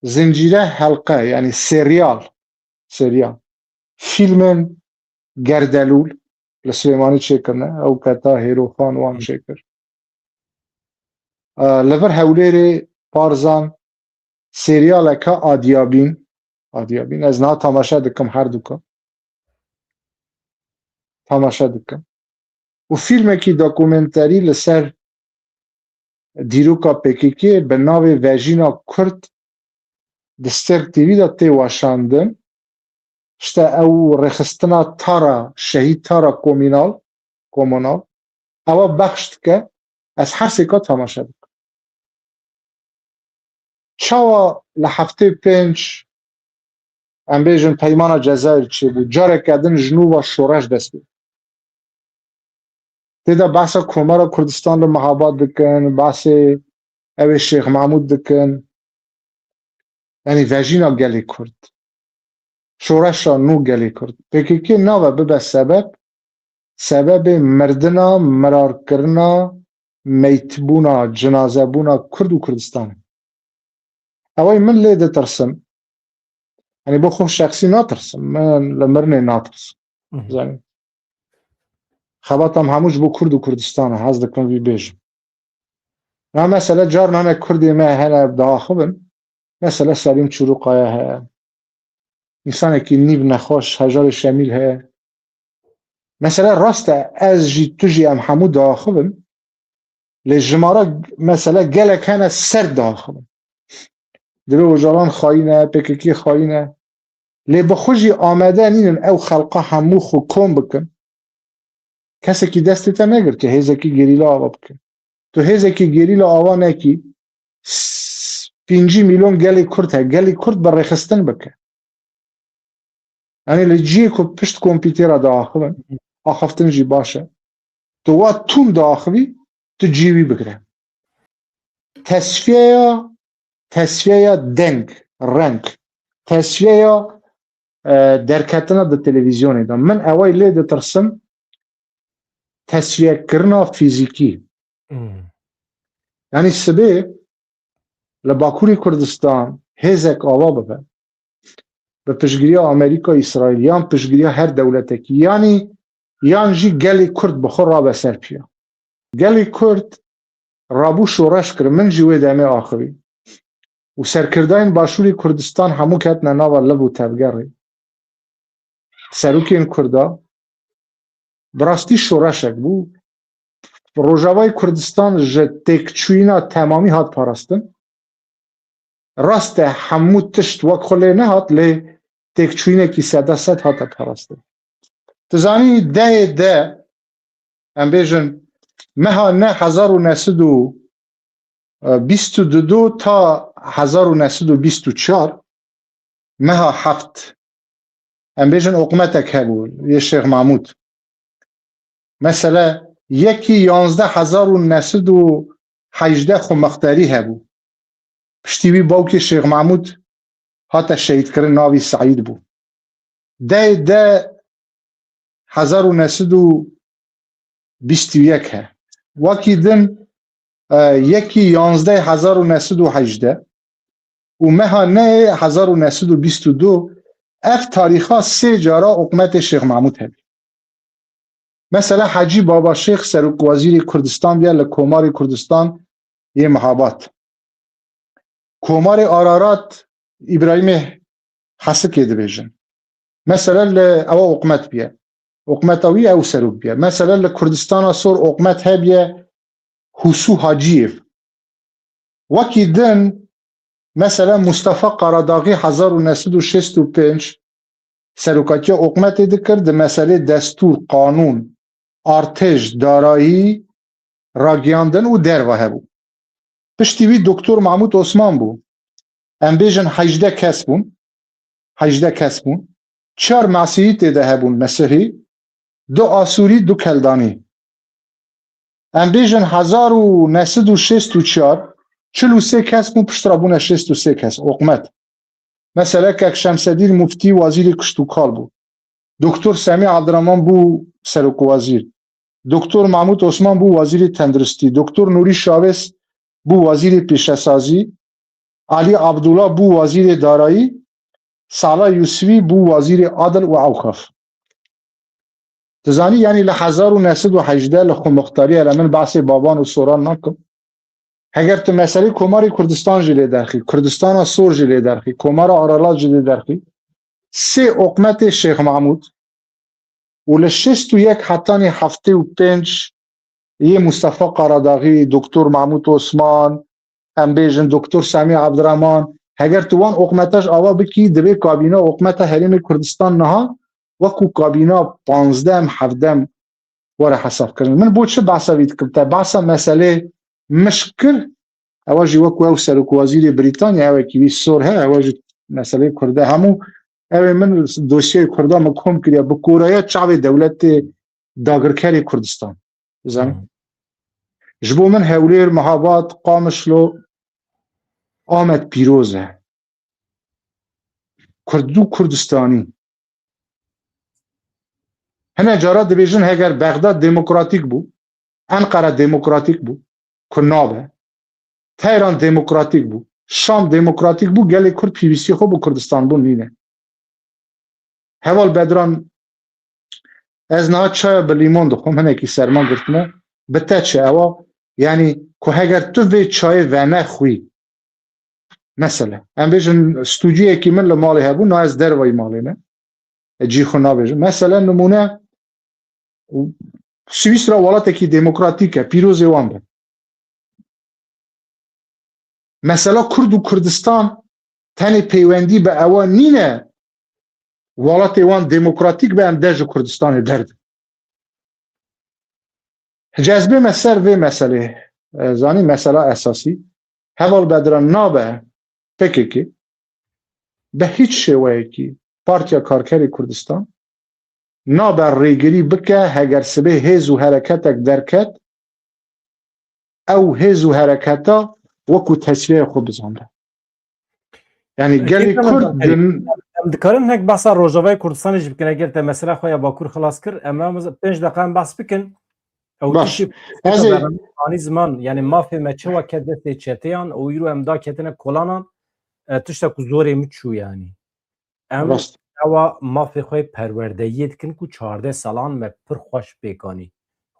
zincîre helqe, yanî seriyal, seriyal, fîlmên Gerdelûl li Silêmanî çêkirine, ew keta Hêroxan wan çêkir. E, li vir Hewlêrê Barzan seriyaleke Adiyabîn, Adiyabîn, ez niha tamaşe dikim her duka. Tamaşe dikim. û fîlmekî dokumenterî li ser dîroka P K K bi navê Vejîna Kurd di Stêrk T V de tê weşandin. İşte ew rêxistina Tara, şehîd Tara Kominal, Komonal, ewa bexş dike, ez her sêka temaşe dikim. Çawa li heftê pênc, em bêjin, Peymana Cezayir çêbû, careke din ji nû ve şoreş dest pê. Tê de behsa Komara Kurdistan li Mehabad dikin, behsê ew ê Şêx Mahmûd dikin. Yanî vejîna gelê Kurd. Şoreşa nû gelê Kurd. P K K nabe bibe sebeb, sebebê mirdina, mirarkirina, meytbûna, cinazebûna Kurd û Kurdistanê. Ew ê min lê ditirsim. Yanî bo xwe şexsî natirsim. Min li mirinê natirsim. Hı hı. Zanî. Xebata min hemû ji bo Kurd û Kurdistan e. Hez dikim vî bêjim. Na mesele carna ne Kurdê me hene diaxivin. Mesele Selîm Çûrûqaya heye. Însanekî nîv nexweş, Hejarê Şemîl heye. Mesele rast e, ez jî, tu jî, em hemû diaxivin. Lê jimara mesele gelek hene ser diaxivin. Divê Ocalan xayîn e, P K K xayîn e. Lê bi xwe jî amade nînin ew xelqa hemû xwe kom bikin. Kesekî destê te negirtiye hêzekî gerîla ava bike. Tu hêzekî gerîla ava nekî, s-, pêncî milyon gelê Kurd heye. Gelê Kurd bi rêxistin bike. Yanî li cihê ku pişt kompîtera diaxivin, axiftin jî baş e. Tu wa tûn diaxivî, tu cihê wî bigire. Tesfiyeya, tesfiyeya deng, reng, tesfiyeya, e, derketina di televîzyonê de. Min eway lê ditirsim, tesfiyekirina fîzîkî. Hmm. Yanî sibê li Bakurê Kurdistan hêzek ava bibe, bi piştgiriya Amerîka, Îsraîl, yan piştgiriya her dewletekî, yanî, yan jî gelê Kurd bi xwe rabe ser piya. Gelê Kurd rabû şoreş kir, min jî wê demê axivî. Û serkirdayên Başûrê Kurdistan hemû ketine nava liv û tevgerê. Serokên Kurda, bi rastî şoreşek bû. Rojavayê Kurdistan ji têkçûyîna temamî hat parastin. Rast e, hemû tişt wek xwe lê nehat, lê têkçûyînekî seda sed hate parastin. Tu zanî, dehê de, em bêjin, meha ne hezar û neh sed û bîst û du ta hezar û neh sed û bîst û çar, meha heft, em bêjin, oqmetek hebû, yê Şêx Mahmûd. Mesele, yekî yanzdeh hezar û neh sed û hejdeh xwe mixterî hebû. Piştî wî bawkê Şêx Mahmûd hate şehîdkirin, navî Seîd bû. Deh de hezar û neh sed û bîst û yek he. Wekî din, e, yekî yanzdeh hezar û neh sed û hejdeh û meha nehê hezar û neh sed û bîst û du, ev tarîxa sê cara oqmetê Şêx Mahmûd hebî. Mesela Hecî Baba Şêx serokwezîrê Kurdistan bûye li Komarê Kurdistan yê Mihabat. Komarê Ararat Îbrahîmê Hesikê dibêjin. Mesela li ewa oqmet bûye. Oqmeta wî ew serok bûye. Mesela li Kurdistana Sor oqmet hebûye Hûsû Hacîyev. Wekî din, mesela Mustafa Karadaxî hezar û neh sed û şêst û pênc serokatiya oqmetê dikir, di meselê destûr, qanûn, artêş, darayî, ragiyandin û derva hebû. Piştî wî Doktor Mahmûd Osman bû. Em bêjin hejdeh kes bûn. Hejdeh kes bûn. Çar Mesihî tê de hebûn, Mesihî, du Asûrî, du Keldanî. Em bêjin hezar û neh sed û şêst û çar, çil û sê kes bûn, piştre bûne şêst û sê kes, oqmet. Mesela Kek Şemsedîn Muftî wezîrê kişt û kal bû. Doktor Semî Abdiraman bû serokwezîr. Doktor Mahmûd Osman bû wezîrê tenduristî. Doktor Nûrî Şavêz bû wezîrê pêşesazî. Alî Abdullah bû wezîrê darayî. Sala Yusifî bû wezîrê adil û ewqaf. Tu zanî, yanî li hezar û neh sed û hejdeh li xwe muxtarî, hele min behsê baban û soran nakim. Heger tu meselê Komarê Kurdistan jî lê derxî, Kurdistana Sor jî lê derxî, Komara Aralat jî lê derxî, sê oqmetê Şêx Mahmûd, û li şêst û yek hetanî heftê û pênc yê Mustafa Karadaxî, Doktor Mahmûd Osman, em bêjin Doktor Semî Abdurrahman, heger tu wan oqmeta ji ava bikî, divê kabîna oqmeta Herêmê Kurdistan niha wekû kabîna panzdeh em, hevdeh em were hesab kirin. Min bo çi behsa vî dikim? Te behsa meselê mişk kir, ewa jî wekû ew serokwezîrê Brîtanya, ewekî wî sor he, ewa jî meselê Kurd e hemû. Ew ê min dosyayê Kurda min kom kiriye, bi koraya çavê dewletê dagirkerê Kurdistan. Zanî? Hmm. Ji bo min Hewlêr, Mehabad, Qamişlo, Amed pîroz e. Kurd û Kurdistanî. Hine cara dibêjin heger Bexdad demokratîk bû, Enqera demokratîk bû, ku nabe. Teyran demokratîk bû, Şam demokratîk bû, gelê Kurd pîvîstî xwe bi Kurdistan bûn nîne. Heval Bedran, ez niha çaya bi lîmon dixwim, hinekî serma girtine, bi te çi ewa, yanî ku heger tu vê çayê venexwî, mesela, em bêjin stûdyoyekî min li malê hebû, niha ez dervayî malê me, e, cî xwe nabêjim. Mesela, nimûne, Swîsra welatekî demokratîk e, pîrozê wan be. Mesela Kurd û Kurdistan tenê peywendî bi ewa nîne, welatê wan demokratîk be, em dest ji Kurdistanê derdin. Ji ez bême ser vê meselê, e, zanî mesela esasî, Heval Bedran, nabe P K K bi hîç şêweyekî Partiya Karkerê Kurdistan nabe rêgirî bike, heger sibê hêz û hereketek derket, ew hêz û hereketa wekû teswiyeyê xwe bizanbe. Yani gelê Kurd din. Em dikarin hinek behsa Rojavayê Kurdistanê jî bikin, eger te mesela xwe ya Bakur xilas kir, em ê pênc deqa em behs bikin. Ew Baş. tiştî Ez ê- anî ziman, yani mafê me çawa ket destê çeteyan û îro em da ketine kolanan, e, tişta ku zorê min çû yani. Em Rast. ewa mafê xwe perwerdeyiyê dikin ku çardeh salan me pir xweş pêk anî.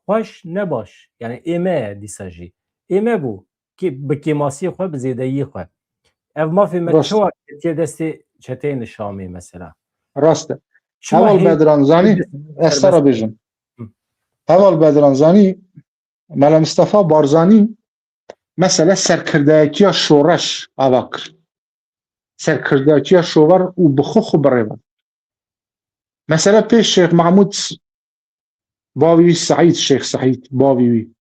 Xweş ne baş. Yani ê me ye dîsa jî. Ê me bû. Kê-, bi kêmasiyê xwe, bi zêdeyiyê xwe. Ev mafê me Rast. çawa ketiye destê çeteyên li Şamê mesela? Rast e. Çima Heval hê-, Bedran zanî, hê-, ez te re serbest bêjim. Hı. Heval Bedran zanî, Mela Mistefa Barzanî, mesela serkirdeyekiya şoreş ava kir. Serkirdekiya şovar û bi xwe xwe birêve. Mesela pê Şêx Mahmûd bavî wî Seîd, Şêx Seîd bavî wî.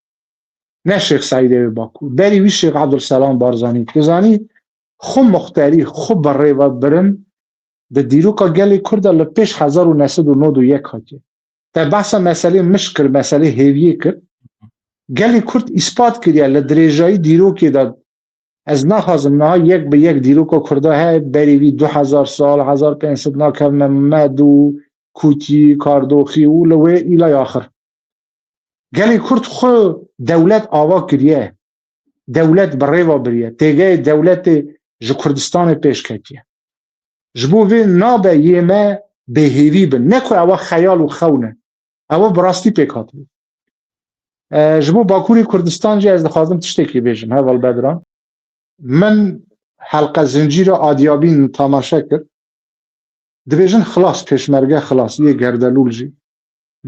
Ne Şêx Seîdê wê Bakur. Berî wî Şêx Ebdulselam Barzanî. Tu zanî xwe muxterî, xwe birêve birin di dîroka gelê Kurd de li pêş hezar û neh sed û nod û yek hatiye. Te behsa meselê mişk kir, meselê hêviyê kir. Gelê Kurd îspat kiriye li dirêjayî dîrokê de. Ez naxwazim niha yek bi yek dîroka Kurda heye, berî vî du hezar sal, hezar pênc sed nakevime med û kûtî, kardoxî û li wê îlay axir. Gelê Kurd xwe dewlet ava kiriye. Dewlet bi rêva biriye. Têgeyê dewletê ji Kurdistanê pêş ketiye. Ji bo vê nabe yê me bêhêvî bin. Ne ku ewa xeyal û xewn e. Ewa bi rastî pêk hatibû. E, ji bo Bakurê Kurdistan jî ez dixwazim tiştekî bêjim, Heval Bedran. Min helqe zincîra Adyabîn temaşe kir. Dibêjin xilas, pêşmerge xilas, yê Gerdelûl jî.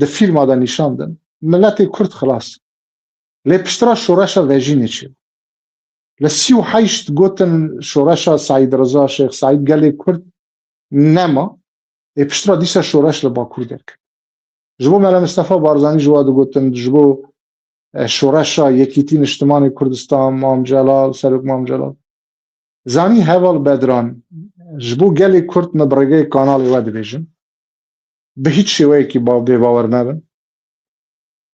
Di fîlma de nîşan din. Miletê Kurd xilas. Lê piştre şoreşa vejînê çêbû. Li sî û heşt gotin şoreşa Seîd Riza, Şêx Seîd, gelê Kurd nema. Ê piştre dîsa şoreş li Bakur derket. Ji bo Mela Mistefa Barzanî ji wa digotin, ji bo, e, şoreşa Yekîtî Niştimanê Kurdistan, Mam Celal, Serok Mam Celal. Zanî Heval Bedran, ji bo gelê Kurd me bi rêgeyê kanalê we dibêjim. Bi hîç şêweyekî ba-, bêbawer mebin.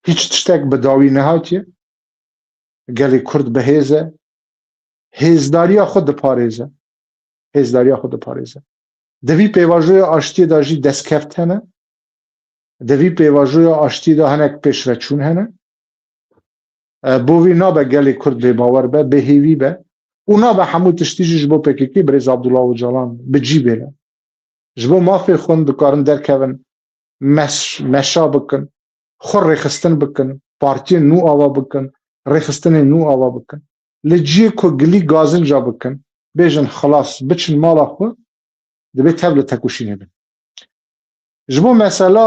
Hîç tiştek bi dawî nehatiye. Gelê Kurd bi hêz e. Hêzdariya xwe diparêze. Hêzdariya xwe diparêze. Di vî pêvajoya aştiyê de jî destkeftene. Di vî pêvajoya aştiyê de hinek pêşveçûn hene. E, bo vî nabe gelê Kurd bêbawer be, bêhêvî be û nabe hemû tiştî jî ji bo P K K, birêz Abdullah Ocalan bi cî bêne. Ji bo mafê xwe dikarin derkevin, meş-, meşa bikin, xwe rêxistin bikin, partiyên nû ava bikin, rêxistinên nû ava bikin. Li ciyê ku gilî gazinca bikin, bêjin xilas, biçin mala xwe, divê tev li tekoşînê bin. Ji bo mesela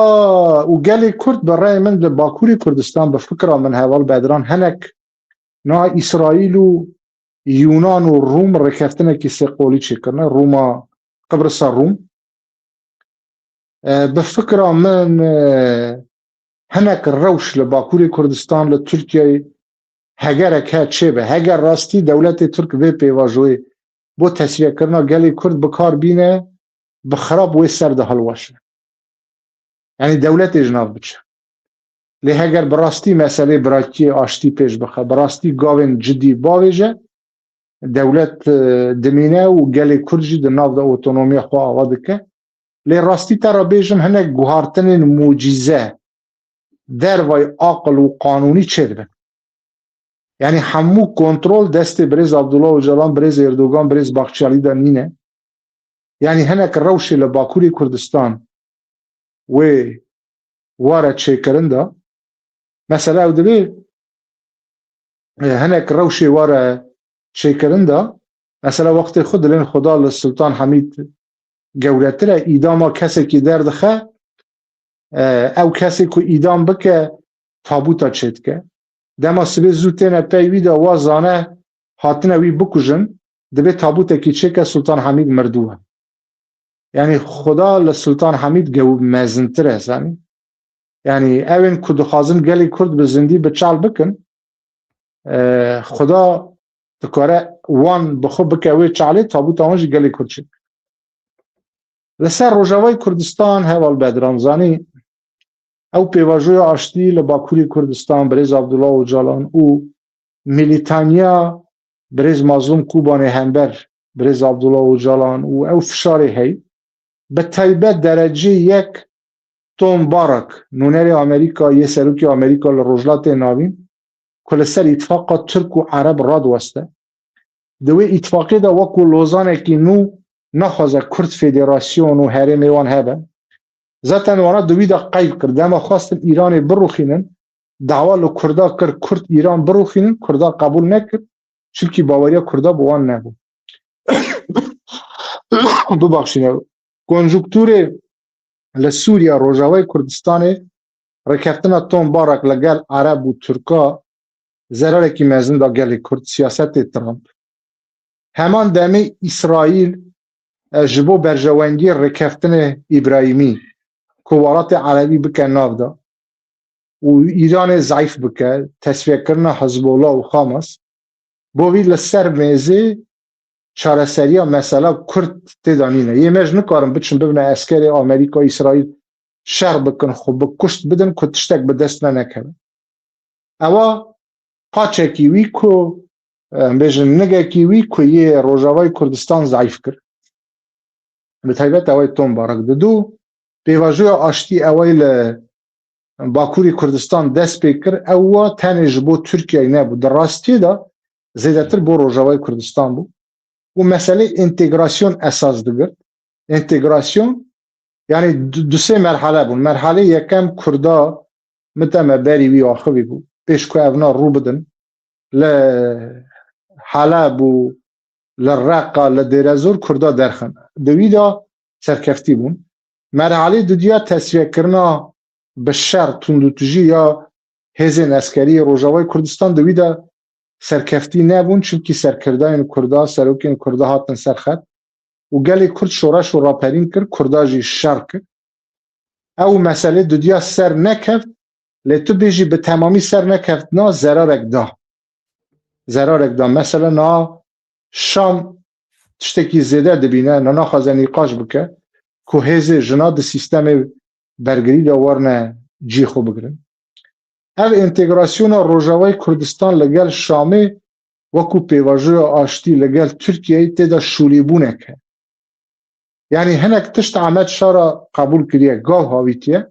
û gelê Kurd bi rey min li Bakurê Kurdistan bi fikra min heval Bedran hinek na Îsraîl û Yûnan û Rûm rêkeftinekî sêqolî çêkirine. Rûma Qibrisa Rûm. E, bi fikra min, e, hinek rewş li Bakurê Kurdistan li Tirkiyeyê hegerek he çêbe. Heger rastî dewletê Tirk vê pêvajoyê bo tesfiyekirina gelê Kurd bi kar bîne, bi xirab wê ser de hilweşe. Yanî dewletê ji nav biçe. Lê heger bi rastî meselê birakiyê aştî pêş bixe, bi rastî gavên cidî bavêje, dewlet, e, dimîne û gelê Kurd jî di nav de otonomiya xwe ava dike. Lê rastî te re bêjim, hinek guhartinên mucîze dervay aqil û qanûnî çêdibin. Yanî hemû kontrol destê birêz Abdullah Ocalan, birêz Erdogan, birêz Baxçelî de nîne. Yanî hinek rewşê li Bakurê Kurdistan wê ware çêkirin de. Mesela ew dibê, e, hinek rewşê ware çêkirin de. Mesela wextê xwe dilên Xuda li Sultan Hamîd gewretir e, îdama kesekî derdixe, e, ew kesê ku îdam bike, tabûta çêdike. Dema sibê zû têne pey wî de, wa zane hatine wî bikujin, dibê tabûtekî çêke Sultan Hamîd mirdû e. Yanî Xuda li Sultan Hamîd gew mezintir e, zanî. Yanî ew ên ku dixwazin gelê Kurd bi zindî bi çal bikin, e, Xuda dikare wan bi xwe bike wê çalê, tabûta wan jî gelê Kurd çêke. Li ser Rojavayê Kurdistan heval Bedran, zanî ew pêvajoya aştî li Bakurê Kurdistan, birêz Abdullah Ocalan û milîtaniya birêz Mazlûm Kobanê hember birêz Abdullah Ocalan û ew fişarê heyî, bi taybet derecê yek Tom Barrack, nûnerê Amerîka yê serokê Amerîka li Rojhilatê Navîn, ku li ser îtifaqa Tirk û Ereb radiweste. Di wê îtifaqê de wekû Lozanekî nû naxwaze Kurd federasyon û herêmê wan hebe. Zaten wana di wî de qeyd kir, dema xwestin Îranê birûxînin, dawa li Kurda kir Kurd Îran birûxînin, Kurda qebûl nekir, çimkî baweriya Kurda bi wan nebû. Bibaxşîne, konjunkturê li Sûriye, Rojavayê Kurdistanê, rêkeftina Tom Barrack li gel Ereb û Tirka zerarekî mezin da gelê Kurd, siyasetê Trump. Heman demê Îsraîl, e, ji bo berjewendiyê rêkeftinê Îbrahîmî ku welatê Erebî bike nav da û Îranê zeîf bike, tesfiyekirina Hizbollah û Hamas, bo vî li ser mêzê çareseriya mesela Kurd tê de nîne. Yê me ji nikarin biçin bibine eskerê Amerîka, Îsraîl şer bikin, xwe bi kuşt bidin ku tiştek bi dest me nekeve. Ewa paçekî wî ku, em bêjin, nigekî wî ku yê Rojavayê Kurdistan zeîf kir. Bi taybet ewayê Tom Barrack. Di dû pêvajoya aştî ewayê li Bakurê Kurdistan dest pê kir, ew wa tenê ji bo Tirkiyeyê nebû. Di rastiyê de zêdetir bo Rojavayê Kurdistan bû. Û meselê entegrasyon esas digirt. Entegrasyon, yanî du, du sê merhale bûn. Merhalê yekem Kurda miteme berî wî axivî bû. Pêş ku evna rû bidin, li Heleb û li Reqa, li Dêrezor Kurda derxin. Di wî de serkeftî bûn. Merhalê dudiya tesfiyekirina bi şer, tundûtijî ya hêzên eskerî yê Rojavayê Kurdistan di wî de serkeftî nebûn, çimkî serkirdayên Kurda, serokên Kurda hatin ser xet û gelê Kurd şoreş û raperîn kir, Kurda jî şer kir. Ew meselê dudiya ser nekeft, lê tu bêjî bi temamî ser nekeftina zerarek da. Zerarek da. Mesela niha Şam tiştekî zêde dibîne, ne naxwaze nîqaş bike ku hêzê jina di sîstemê bergirî de werine cî xwe bigirin. Ev entegrasyona Rojavayê Kurdistan li gel Şamê wekû pêvajoya aştî li gel Tirkiyeyê tê de şûlîbûnek e. Yanî hinek tişt Ehmed Şara qebûl kiriye, gav havîtiye.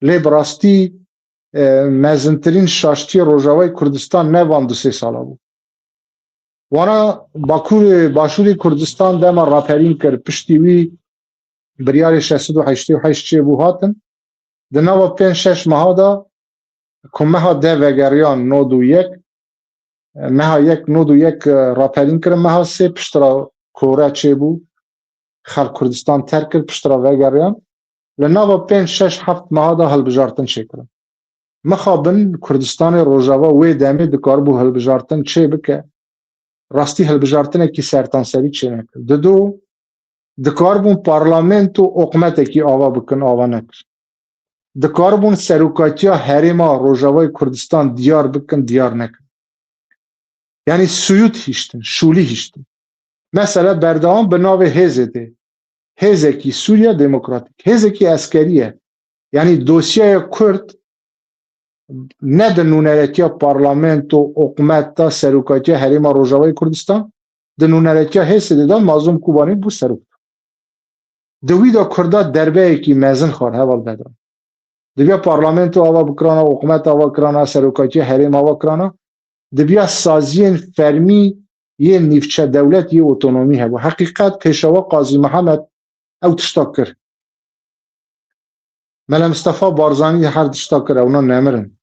Lê bi rastî, e, mezintirîn şaştiyê Rojavayê Kurdistan ne van du sê sala bû. Wana Bakurê, Başûrê Kurdistan dema raperîn kir, piştî wî biryarê şeş sed û heştê û heşt çêbû hatin. Di nava pênc şeş meha de ku meha deh vegeriyan nod û yek, meha yek nod û yek raperîn kirin, meha sê piştre kore çêbû, xelk Kurdistan terk kir, piştre vegeriyan. Li nava pênc, şeş, heft meha de hilbijartin çêkirin. Mixabin Kurdistanê Rojava wê demê dikaribû hilbijartin çêbike, rastî hilbijartinekî sertanserî çênekir. Dido, dikaribûn parlamento oqmetekî ava bikin, ava nekir. Dikaribûn serokatiya herêma Rojavayê Kurdistan diyar bikin, diyar nekin. Yanî suyût hiştin, şûlî hiştin. Mesele berdewam bi navê hêzê tê. Hêzekî Sûriya Demokratîk, hêzekî eskerî ye. Yanî dosyaya Kurd ne di nûneretiya parlamento, oqmeta, serokatiya herêma Rojavayê Kurdistan, di nûneretiya hêzê de Mazlûm Kobanî bû serok. Di wî de Kurda derbeyekî mezin xwar, Heval Bedran. Dibiya parlamento ava bikirana, oqmet ava kirana, serokatiya herêm ava kirana, dibiya saziyên fermî yê nîvçe dewlet yê otonomî hebû. Heqîqet, Pêşewa Qazî Mihemed ew tişta kir. Mele Mistefa Barzanî her tişta kir, ewna nemirin.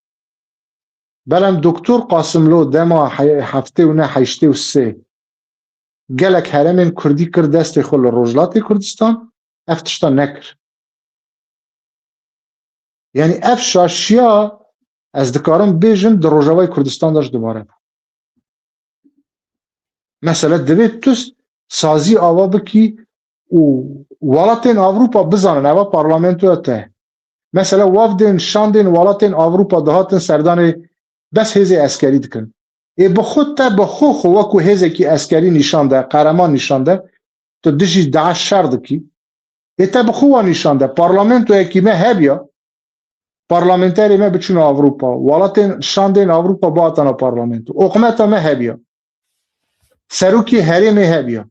Belem Doktor Qasimlo dema he-, heftê û neh, heştê û sê gelek herêmên Kurdî kir destê xwe li Rojhilatê Kurdistan, ev tişta nekir. Yanî ev şaşiya ez dikarim bêjim di Rojavayê Kurdistan de ji dubare bû. Mesela divê tu sazî ava bikî û welatên Ewropa bizanin, eva parlamentoya te. Mesela wafdên, şandên welatên Ewropa dihatin serdanê bes hêzê eskerî dikin. Ê bi xwe te bi xwe xwe wekû hêzekî eskerî nîşan de, qereman nîşan de, tu dijî DAIŞ şer dikî. Ê te bi xwe wa nîşan de. Parlamentoyekî me hebiya, parlamenterê me biçûn Ewropa. Welatên, şandên Ewropa bihatana parlamento. Oqmeta me hebiya. Serokê herêmê hebiya.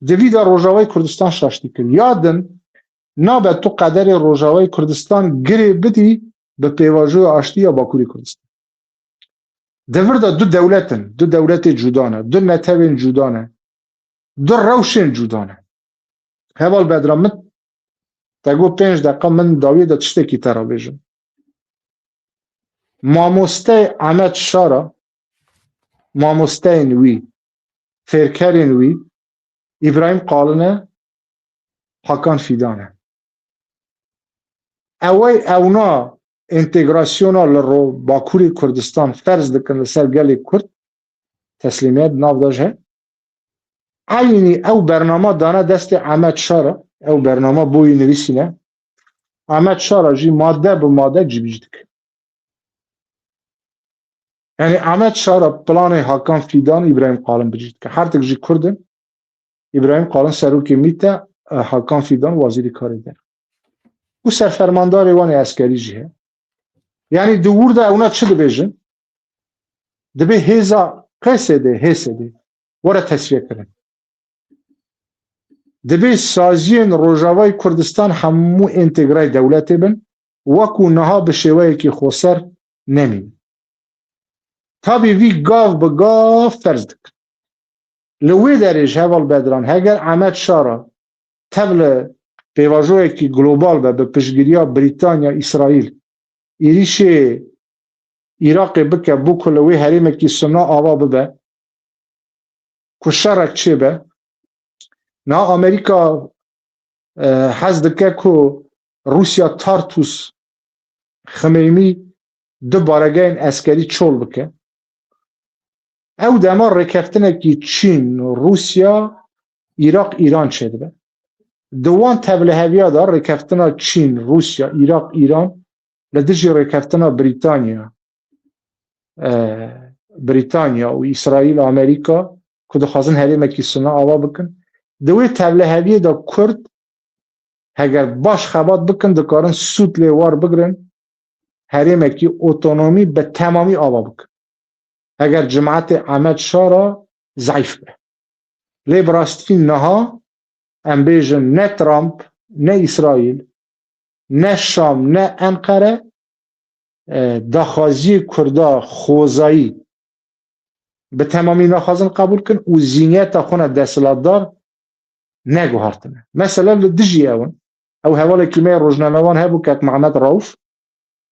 Di vî de Rojavayê Kurdistan şaş dikir. Ya din, nabe tu qederê Rojavayê Kurdistan girê bidî bi pêvajoya aştî ya Bakurê Kurdistan. Di vir de du dewlet in, du dewletê cuda ne, du netewên cuda ne, du rewşên cuda ne. Heval Bedran, min te got pênc deqa, min dawiyê de tiştekî te re bêjim. Mamosteyê Ahmet Şara, mamosteyên wî, fêrkerên wî, Îbrahîm Qalin e, Hakan Fîdan e. Ewey ewna entegrasyona li ro-, Bakurê Kurdistan ferz dikin li ser gelê Kurd, teslîmiyet di nav de jî he. Eynî ew bernama dane destê Ahmet Şara, ew bernama bo wî nivîsîne. Ahmet Şara jî madde bi madde cibîş dike. Yanî Ahmet Şara planê Hakan Fîdan, Îbrahîm Qalin bicî dike. Her tik jî Kurd in. Îbrahîm Qalin serokê mît e, e, Hakan Fîdan wezîrê karê der. Û serfermandarê wan ê eskerî jî heye. Yanî di wir de ewna çi dibêjin? Dibê hêza P S D, H S D were tesfiye kirin. Dibê saziyên Rojavayê Kurdistan hemû entegrayê dewletê bin, wekû niha bi şêweyekî xweser nemînin. Tabî vî gav bi gav ferz dikin. Li wê derê ji Heval Bedran, heger Ahmet Şara tev li pêvajoyekî global be, bi piştgiriya Brîtanya, Îsraîl, êrîşê Iraqê bike, bo ku li wê herêmekî Sunna ava bibe, ku şerek çêbe. Niha Amerîka, e, hez dike ku Rûsya Tartus Ximeynî du baregehên eskerî çol bike. Ew dema rêkeftinekî Çîn, Rûsya, Iraq, Îran çêdibe. Di wan tevliheviya de rêkeftina Çîn, Rûsya, Iraq, Îran li dijî rêkeftina Brîtanya, e, Brîtanya û Îsraîl, Amerîka ku dixwazin herêmekî Sunna ava bikin. Di wê tevliheviyê de Kurd heger baş xebat bikin, dikarin sûd lê werbigirin, herêmekî otonomî bi temamî ava bikin. Heger cimetê Ahmet Şara zeîf be. Lê bi rastî niha em bêjin ne Trump, ne Îsraîl, ne Şam, ne Enqere, e, daxwaziyê Kurda xwezayî bi temamî naxwazin qebûl kin û zîniyeta xwe ne desthilatdar neguhartine. Mesela li dijî ew in. Ew hevalekî me rojnamevan hebû, kek Mehmet Rauf,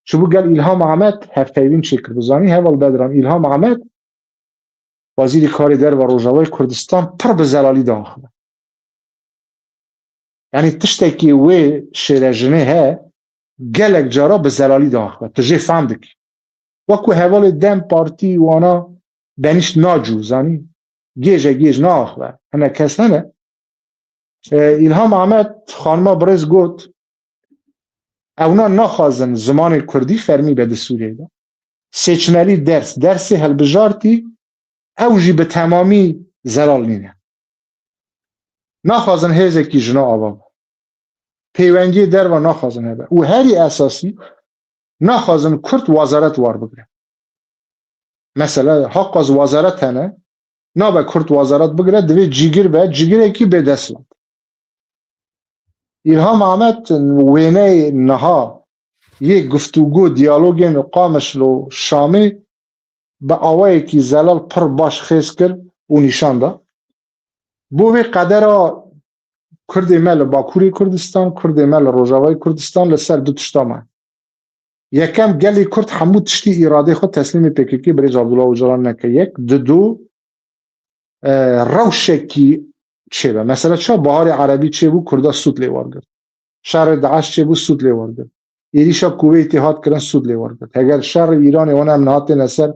çibû gel Îlham Ahmet hevpeyvîn çêkir. Bizanî Heval Bedran, Îlham Ahmet, Wezîrê Karê Derve Rojavayê Kurdistan, pir bi zelalî diaxive. Yanî tiştekî wê şêrejinê heye, gelek cara bi zelalî diaxive. Tu jê fehm dikî. Wekû hevalê DEM Partî wana benîşt nacû, zanî, gêje gêj naaxive. Hine kes hene. E, Îlham Ahmet, xanima birêz got, ewna naxwazin zimanê kurdî fermî be di Sûriyeyê de. Seçmeli ders, dersê hilbijartî, ew jî bi temamî zelal nîne. Naxwazin hêzekî jina ava be. Pêwendiyê derve naxwazin hebe. Û herî esasî, naxwazin kurd wazaret war bigire. Mesela, haqaz wazaret hene, nabe kurd wazaret bigire, divê cîgir be, cîgirekî bê desthilat. Îlham Ahmet wêneyê niha yê guftûgo, diyalogên Qamişlo Şamê bi awayekî zelal pir baş xêz kir û nîşan da. Bo vê qedera Kurdê me li Bakurê Kurdistan, Kurdê me li Rojavayê Kurdistan li ser du tişta me. Yekem, gelê Kurd hemû tiştî îradê xwe teslîmê P K K, birêz Abdullah Ocalan neke. Yek, di du, e, rewşekî çêbe. Mesela çawa Baharê Erebî çêbû, Kurda sûd lê wergirt. Şerê DAIŞ çêbû, sûd lê wergirt. Êrîşa Kuweytê hat kirin, sûd lê wergirt. Heger şerê Îranê wana em niha têne ser,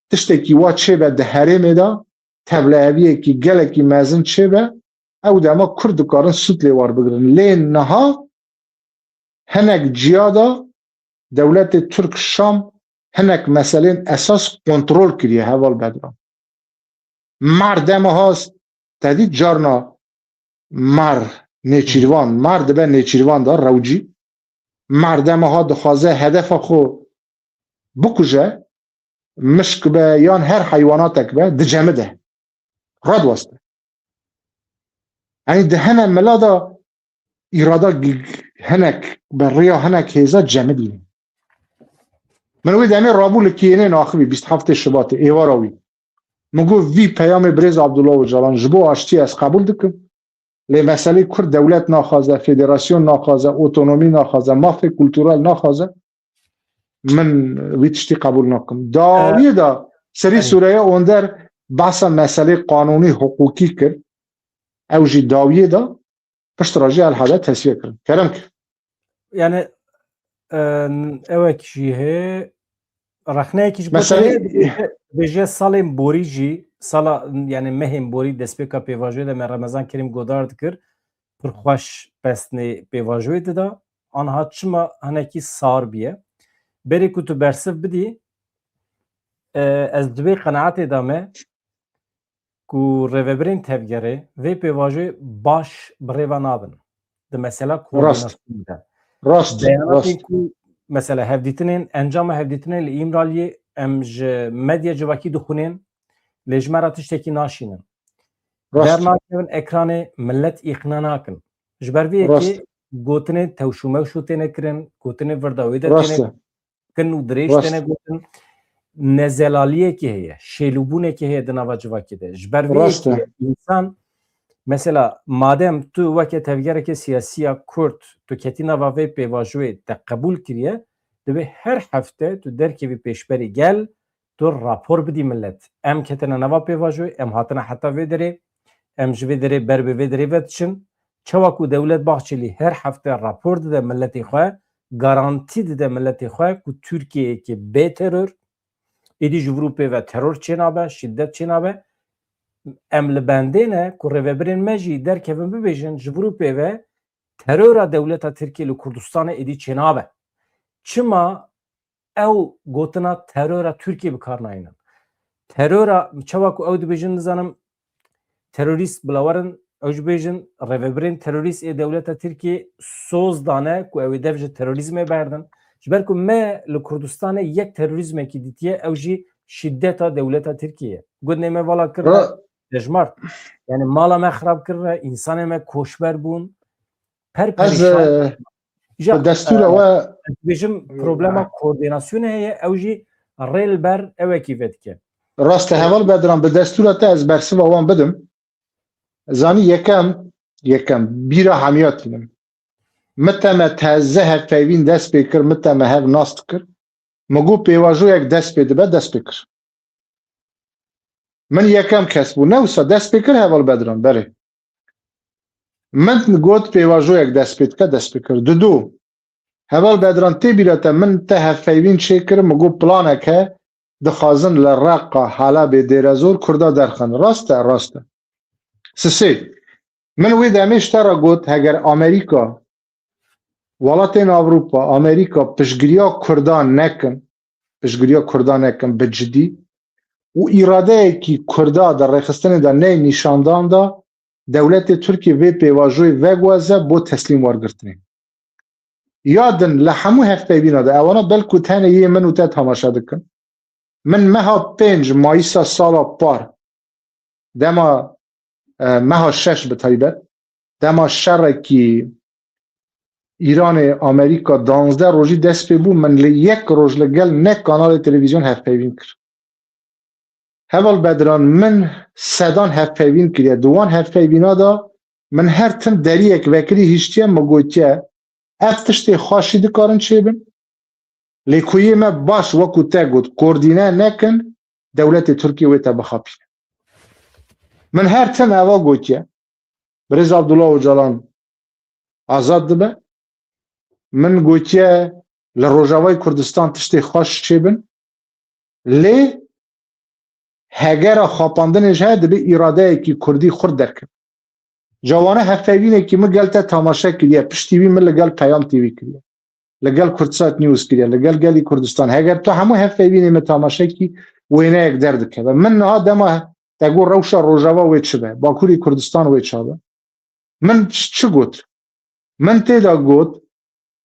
tiştekî wa çêbe di herêmê de, tevliheviyekî gelekî mezin çêbe, ew dema Kurd dikarin sûd lê werbigirin. Lê niha hinek ciya de dewletê Tirk Şam hinek meselên esas kontrol kiriye, heval Bedran. Mar dema has, te dî carna mar nêçîrvan, mar dibe nêçîrvan de rewcî. Mar dema ha dixwaze hedefa xwe bikuje, mişk be yan her heywanateke be, dicemide. Radiweste. Yanî di hene mila de îrada g-, g-, hinek, bi rêya hinek hêza cemidî. Min wê demê rabû li Kiyênê naxivî, bîst heftê Şibatê, êvara wî. Min got, vî peyamê birêz Abdullah Ocalan, ji bo aştiyê ez qebûl dikim. Lê meselê Kurd dewlet naxwaze, federasyon naxwaze, otonomî naxwaze, mafê kulturel naxwaze. Min wî tiştî qebûl nakim. Dawiyê de serî Sûreya Onder behsa meselê qanûnî, hiqûqî kir. Ew jî dawiyê de pişt re jî El Hada tesfiye kirin. Kerem ki. Yani, e, ewek jî hê, rexneyekî ji bo Meselê- te heye, dibêje, dibêje salên borî jî, sala, yani mehên borî destpêka pêvajoyê de me Remezan Kerîm godar dikir, pir xweş pesnê pêvajoyê dida, anha çima hinekî sar biye. Berê ku tu bersiv bidî, e, ez di vê qenaetê de me, ku rêvebirên tevgerê vê pêvajoyê baş bi rê ve nabin. Di mesela koordînasyonê de. Rast, rast. Beyanatên ku mesela hevdîtinên, encama hevdîtinên li Îmraliyê em ji medya civakî dixwînin, lê ji me re tiştekî naşînin. Rast. Dernakevin ekranê, millet îqna nakin. Ji ber vê yekê gotinên tewşûmewşû têne kirin, gotinên virdawê de têne kin û dirêj têne gotin. Nezelaliyekê heye, şêlûbûnekê heye di nava civakê de. Ji ber vê yekê însan, mesela madem tu weke tevgereke siyasî ya Kurd, tu ketî nava vê pêvajoyê, te qebûl kiriye, divê her hefte tu derkevî pêşberî gel, tu rapor bidî millet. Em ketine nava pêvajoyê, em hatine heta vê derê, em ji vê derê ber bi vê derê ve diçin. Çawa ku Dewlet Bahçelî her hefte rapor dide miletê xwe, garantî dide miletê xwe ku Tirkiyeyekê bê teror, êdî ji vir û pê ve teror çênabe, şîdet çênabe. Em li bendê ne ku rêvebirên me jî derkevin bibêjin, ji vir û pê ve terora dewleta Tirkiyê li Kurdistanê êdî çênabe. Çima ew gotina terora Tirkiyê bi kar nayînin? Terora, çawa ku ew dibêjin, nizanim, terorîst bila werin, ew jî bêjin, rêvebirên terorîst ê dewleta Tirkiyê soz dane ku ew ê dev ji terorîzmê berdin. Ji ber ku me li Kurdistanê yek terorîzmekî dîtiye, ew jî şîdeta dewleta Tirkiyê ye. Gundê me vala kirine, dejmart. Yani mala me xirab kirine, însanê me koçber bûn. Per Ez, perîşan. e, Îja, bi destûra e, we ez dibêjim problema koordînasyonê heye, ew jî rê li ber ewekî vedike. Rast e, heval Bedran, bi destûra te ez bersiva wan bidim. Zanî yekem, yekem, bîra hemiya tînim. Miteme teze hevpeyvîn dest pê kir, miteme hev nas dikir. Min got pêvajoyek dest pê dibe, dest pê kir. Min yekem kes bû. Ne wisa dest pê kir heval Bedran, berê. Min got pêvajoyek dest pê dike, dest pê kir. Didu, Heval Bedran, tê bîra te min te hevpeyvîn çêkir, min got planek he, dixwazin li Reqa, Helebê, Dêrezor Kurda derxin. Rast e, rast e. Sisê, min wê demê ji te re got, heger Amerîka, welatên Ewropa, Amerîka piştgiriya Kurdan nekin, piştgiriya Kurdan nekin bi cidî û îradeyekî Kurda di rêxistinê de neyên nîşandan de, dewletê Tirkiyê vê pêvajoyê veguheze bo teslîm wergirtinê. Ya din li hemû hevpeyvîna de, ewana belku tenê yê min û te tamaşe dikin. Min meha pênc Mayîsa sala par, dema, e, meha şeş bi taybet, dema şerekî Îranê Amerîka danzdeh rojî dest pê bû, min li yek roj li gel ne kanalê televîzyon hevpeyvîn kir. Heval Bedran, min sedan hevpeyvîn kiriye. Di wan hevpeyvîna de min her tim deriyek vekirî hiştiye, min gotiye, ev tiştê xweş jî dikarin çêbin. Lê ku yê me baş, wekû te got, koordîne nekin, dewletê Tirkiyê wê te bixapîne. Min her tim eva gotiye. Birêz Abdullah Ocalan azad dibe. Min gotiye, li Rojavayê Kurdistan tiştê xweş çêbin. Lê hegera xapandinê jî heye, dibe îradeyekî Kurdî xurt derkeve. Ca wane hevpeyvînekî min gel te tamaşe kiriye, piştî wî min li gel Peyam T V kiriye, li gel Kurdsat News kiriye, li gel Gelî Kurdistan. Heger tu hemû hevpeyvînê min tamaşe kî, wêneyek derdikeve. Min niha dema te got rewşa Rojava wê çi be, Bakurê Kurdistan wê ça be? Min çi got? Min tê de got,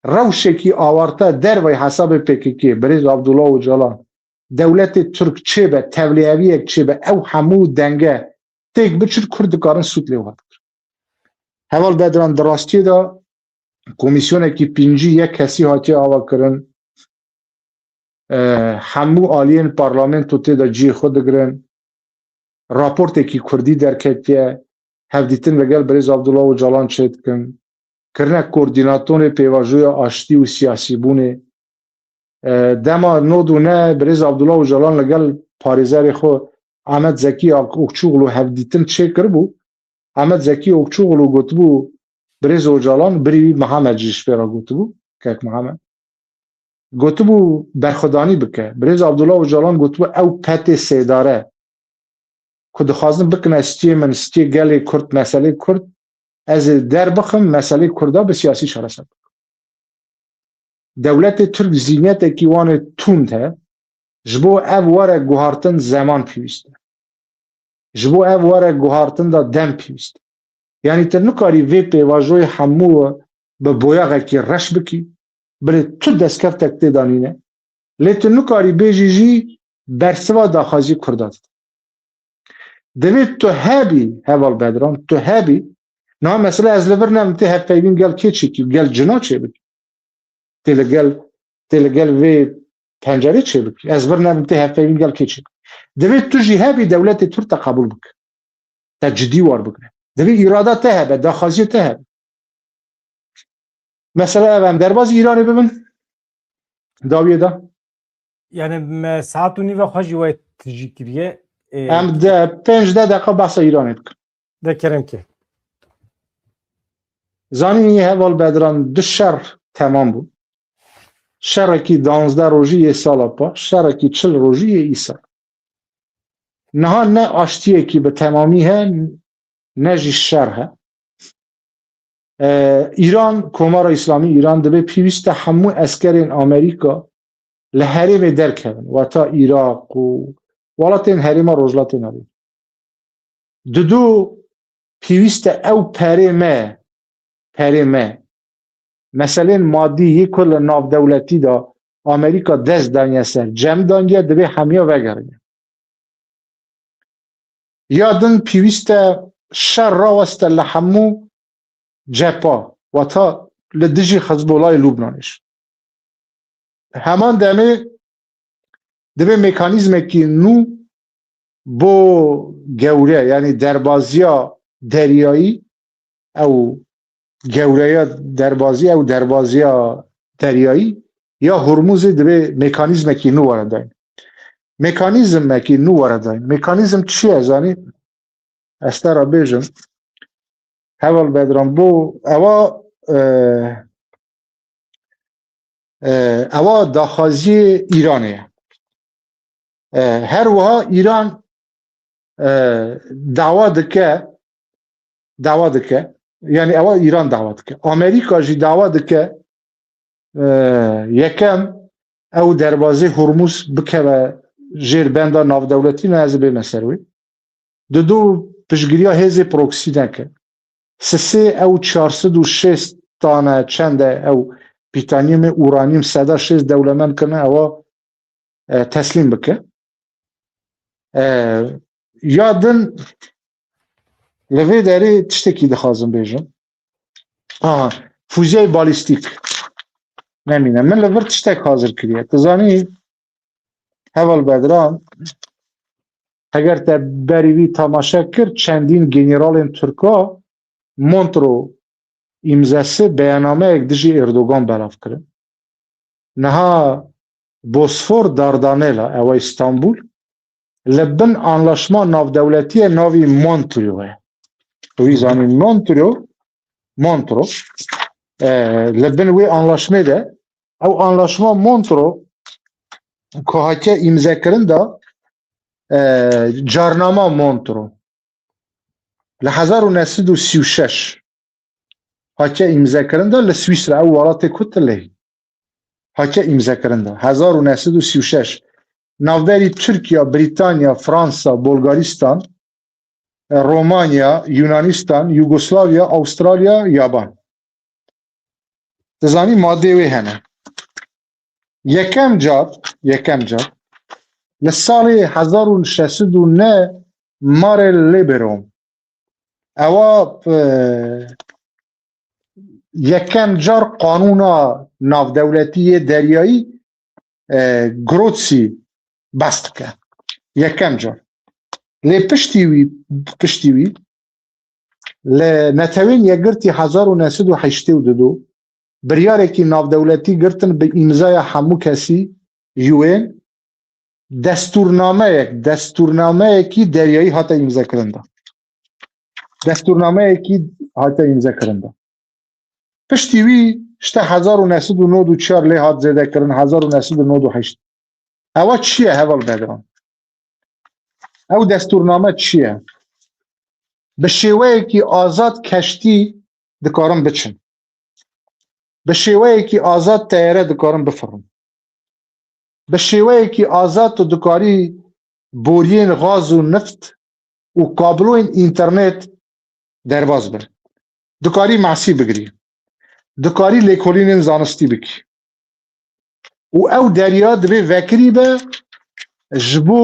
rewşekî awarte dervey hesabê P K K, birêz Abdullah Ocalan, dewletê Tirk çêbe, tevliyeviyek çêbe, ew hemû denge têk biçin, Kurd dikarin sûd lê werbigirin. Heval Bedran, di rastiyê de komîsyonekî pêncî yek kesî hatiye avakirin. E, hemû aliyên parlamento tê de cihê xwe digirin. Raportekî Kurdî derketiye. Hevdîtin li gel birêz Abdullah Ocalan çêdikin. Kirine koordînatorê pêvajoya aştî û siyasîbûnê. E, dema nod û ne birêz Abdullah Ocalan li gel parêzerê xwe Ahmet Zekî Ak-, Okçuoglu hevdîtin çêkiribû. Ahmet Zekî Okçuoglu gotibû, birêz Ocalan, birî wî Mihemed jî ji pê re gotibû, kek Mihemed. Gotibû berxwedanî bike. Birêz Abdullah Ocalan gotibû ew petê sêdare ku dixwazin bikine stiyê min, stiyê gelê Kurd, meselê Kurd, ez ê derbixim, meselê Kurda bi siyasî çareser bikim. Dewletê Tirk zîniyetekî wan ê tund he, ji bo ev were guhartin zeman pêwîst e. Ji bo ev were guhartin de dem pêwîst e. Yanî tu nikarî vê pêvajoyê hemû bi boyaxekî reş bikî, bilê tu destkeftek tê de nîne. Lê tu nikarî bêjî jî bersiva daxwazî Kurda dide. Divê tu hebî, Heval Bedran, tu hebî. Niha mesela ez li vir nebim tê hevpeyvîn gel kê çêkî, gel cina çêbikî. Tê li gel, tê li gel vê pencerê çêbikî. Ez vir nebim tê hevpeyvîn gel kê çêbikî. Divê tu jî hebî dewletê Tirk te qebûl bike. Te cidî war bigire. Divê îrada te hebe, daxwaziyê te hebe. Mesela ev em derbazî Îranê bibin, dawiyê de. Yani me saet û nîve xwe jî we tijî kiriye. Ê, Em de pênc de deqa behsa Îranê bikin. De kerem ke. Zanî Heval Bedran, du şer temam bû. Şerekî danzdeh rojî yê sala pa, şerekî çil rojî yê îsal. Niha ne aştiyekî bi temamî he, ne jî şer he. E, Îran, Komara Îslamî Îran dibê pêwîst e hemû eskerên Amerîka li herêmê derkevin, weta Îraq û welatên herêma Rojhilatê Navîn. Didu pêwîst e ew perê me, perê me, meselên madî yê ku li navdewletî de Amerîka dest daniye ser, cem daniye, divê hemiya vegerîne. Ya din pêwîst e şer raweste li hemû cepha, weta li dijî Hizbullahê Lubnanê jî. Heman demê divê mekanîzmekî nû bo gewre, yanî derbaziya deryayî, ew gewreya derbazî, ew derbaziya deryayî ya Hurmuzê divê mekanîzmekî nû were dayîn. Mekanîzmekî nû were dayîn. Mekanîzm çi ye zanî? Ez te re bêjim. Heval Bedran, bo ewa, e, e, ewa daxwaziyê Îranê ye. E, her wiha Îran, e, dawa dike, dawa dike, yani ewa Îran dawa dike. Amerîka jî dawa dike, e, yekem ew derbazê Hormuz bikeve jêr benda navdewletî, ne ez ê bême ser wê. Didu piştgiriya hêzê proksî neke. Sisê ew çar sed û şêst tane çend e ew pîtanyumê uranîum seda şêst dewlemend kirine ewa, e, teslîm bike. E, ya din li vê derê tiştekî dixwazim bêjim. Aha, fuziyayê balîstîk. Nemîne. Min li vir tiştek hazir kiriye. Tu zanî, Heval Bedran, heger te berî vî temaşe kir, çendîn generalên Tirka Montro îmzesi beyannameyek dijî Erdogan belav kirin. Niha Bosfor Dardanela, ewa Îstanbul, li bin anlaşma navdewletî ye navî Montreux ye. Tu wî zanî Montreux, Montro, e, li bin wê anlaşmê de, ew anlaşma Montro ku hatiye îmzekirin de, e, carnama Montro. Li hezar û neh sed û sî û şeş hatiye îmzekirin de li Swîsra, ew welatê ku tu lê hatiye îmzekirin de. Hezar û neh sed û sî û şeş. Navberî Tirkiya, Brîtanya, Fransa, Bulgaristan, e, Romanya, Yunanistan, Yugoslavya, Awustralya, Yaban. Dizanî madê wê hene. Yekem car, yekem car, li salê hezar û şeş sed û neh Mare Liberum. Ewa, e, yekem car qanûna navdewletî yê deryayî, e, Grozî bes dike. Yekem car. Lê piştî wî, piştî wî, li Netewên Yekgirtî hezar û neh sed û heştê û du biryareke navdewletî girtin bi îmzaya hemû kesî, U N, destûrnameyek, destûrnameyekî deryayî hate îmzekirin de. Destûrnameyekî hate îmzekirin de. Piştî wî işte hezar û neh sed û nod û çar lê hat zêdekirin, hezar û neh sed û nod û heşt. Ewa çi ye heval Bedran? Ew destûrname çi ye? Bi şêweyekî azad keştî dikarin biçin. Bi şêweyekî azad teyare dikarin bifirin. Bi şêweyekî azad tu dikarî boriyên gaz û nift û kabloyên înternet derbas bin. Dikarî masî bigirî. Dikarî lêkolînên zanistî bikî. Û ew derya divê vekirî be ji bo,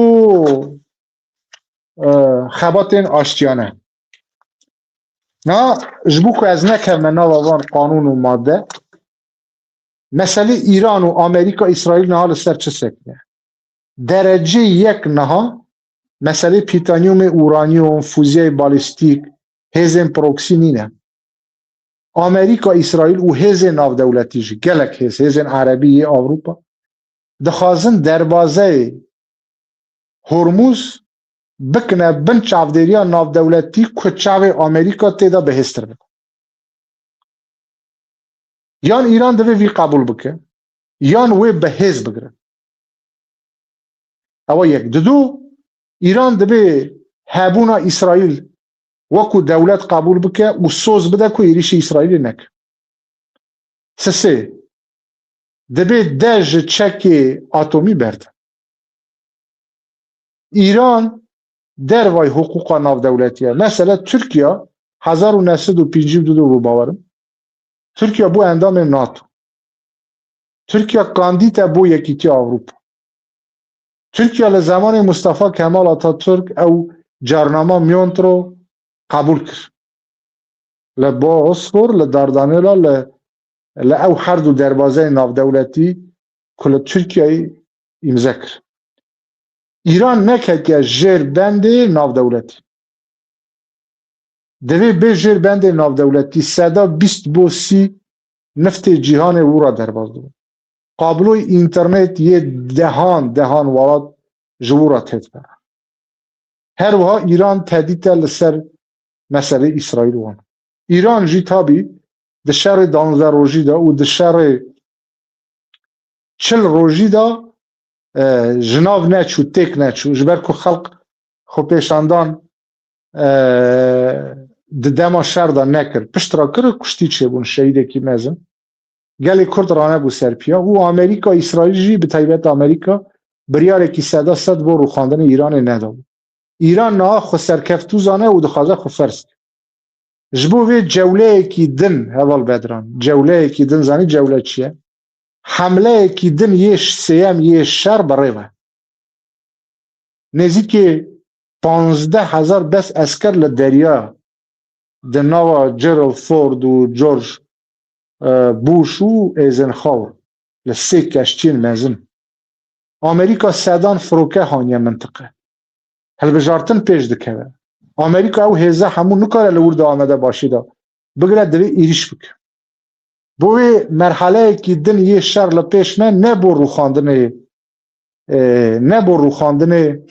e, xebatên aştiyane. Na, ji bo ku ez nekevme nava van qanûn û madde, meselê Îran û Amerîka, Îsraîl niha li ser çi sekine? Derecê yek niha meselê pîtanyumê, uranyum, fuziyayê balîstîk, hêzên proksî nîne. Amerîka, Îsraîl û hêzên navdewletî jî, gelek hêz, hêzên erebî yê Ewropa, dixwazin derbazeyê Hormuz bikine bin çavdêriya navdewletî ku çavê Amerîka tê de bihêztir bibe. Yan Îran divê vî qebûl bike, yan wê bi hêz bigire. Ewa yek. Didu, Îran divê hebûna Îsraîl wekû dewlet qebûl bike û soz bide ku êrîşî Îsraîlê neke. Sisê, divê de ji çekê atomî berde. Îran dervay hiqûqa navdewletî ye. Mesela Tirkiye hezar û neh sed û pêncî û du de bû, bawerim. Tirkiye bû endamê nato. Tirkiye kandît e bo Yekîtiya Ewropa. Tirkiye li zemanê Mustafa Kemal Atatürk ew carnama Montreux qebûl kir. Li Bosfor, li Dardanela, li, li ew her du derbazeyên navdewletî ku li Tirkiyeyê îmze kir. Îran neketiye jêr bendê navdewletî. Divê bê jêr bendê navdewletî, seda bîst bo sî niftê cîhanê wira derbas dibin. Kabloyê înternet yê dehan, dehan welat ji wira tê dibe. Her wiha Îran tehdît e li ser meselê Îsraîl wan. Îran jî tabî di şerê danzdeh rojî de û di şerê çil rojî de, e, ji nav neçû, têk neçû. Ji ber ku xelq xwepêşandan, e, di dema şer de nekir. Pişt re kir, kuştî çêbûn, şehîdekî mezin. Gelê Kurd ranebû ser piya û Amerîka, Îsraîl jî, bi taybet Amerîka, biryarekî seda sed bo rûxandinê Îranê nedabû. Îran niha xwe serkeftû zane û dixwaze xwe ferz ke. Ji bo vê cewleyekî din, heval Bedran, cewleyekî din, zanî cewle çi ye? Hemleyekî din yê ş-, sêyem yê şer bi rê ve. Nêzîkê panzdeh hezar bes esker li derya, di nava Gerald Ford û George, e, Bush û Eisenhower, li sê keştiyên mezin. Amerîka sedan firoke haniye mintiqe. Hilbijartin pêş dikeve. Amerîka ew hêze hemû nikare li wir de Amede başî de bigire, divê êrîş bike. Bo vê merhaleyekî din yê şer li pêş me, ne bo rûxandinê, e, ne bo rûxandinê,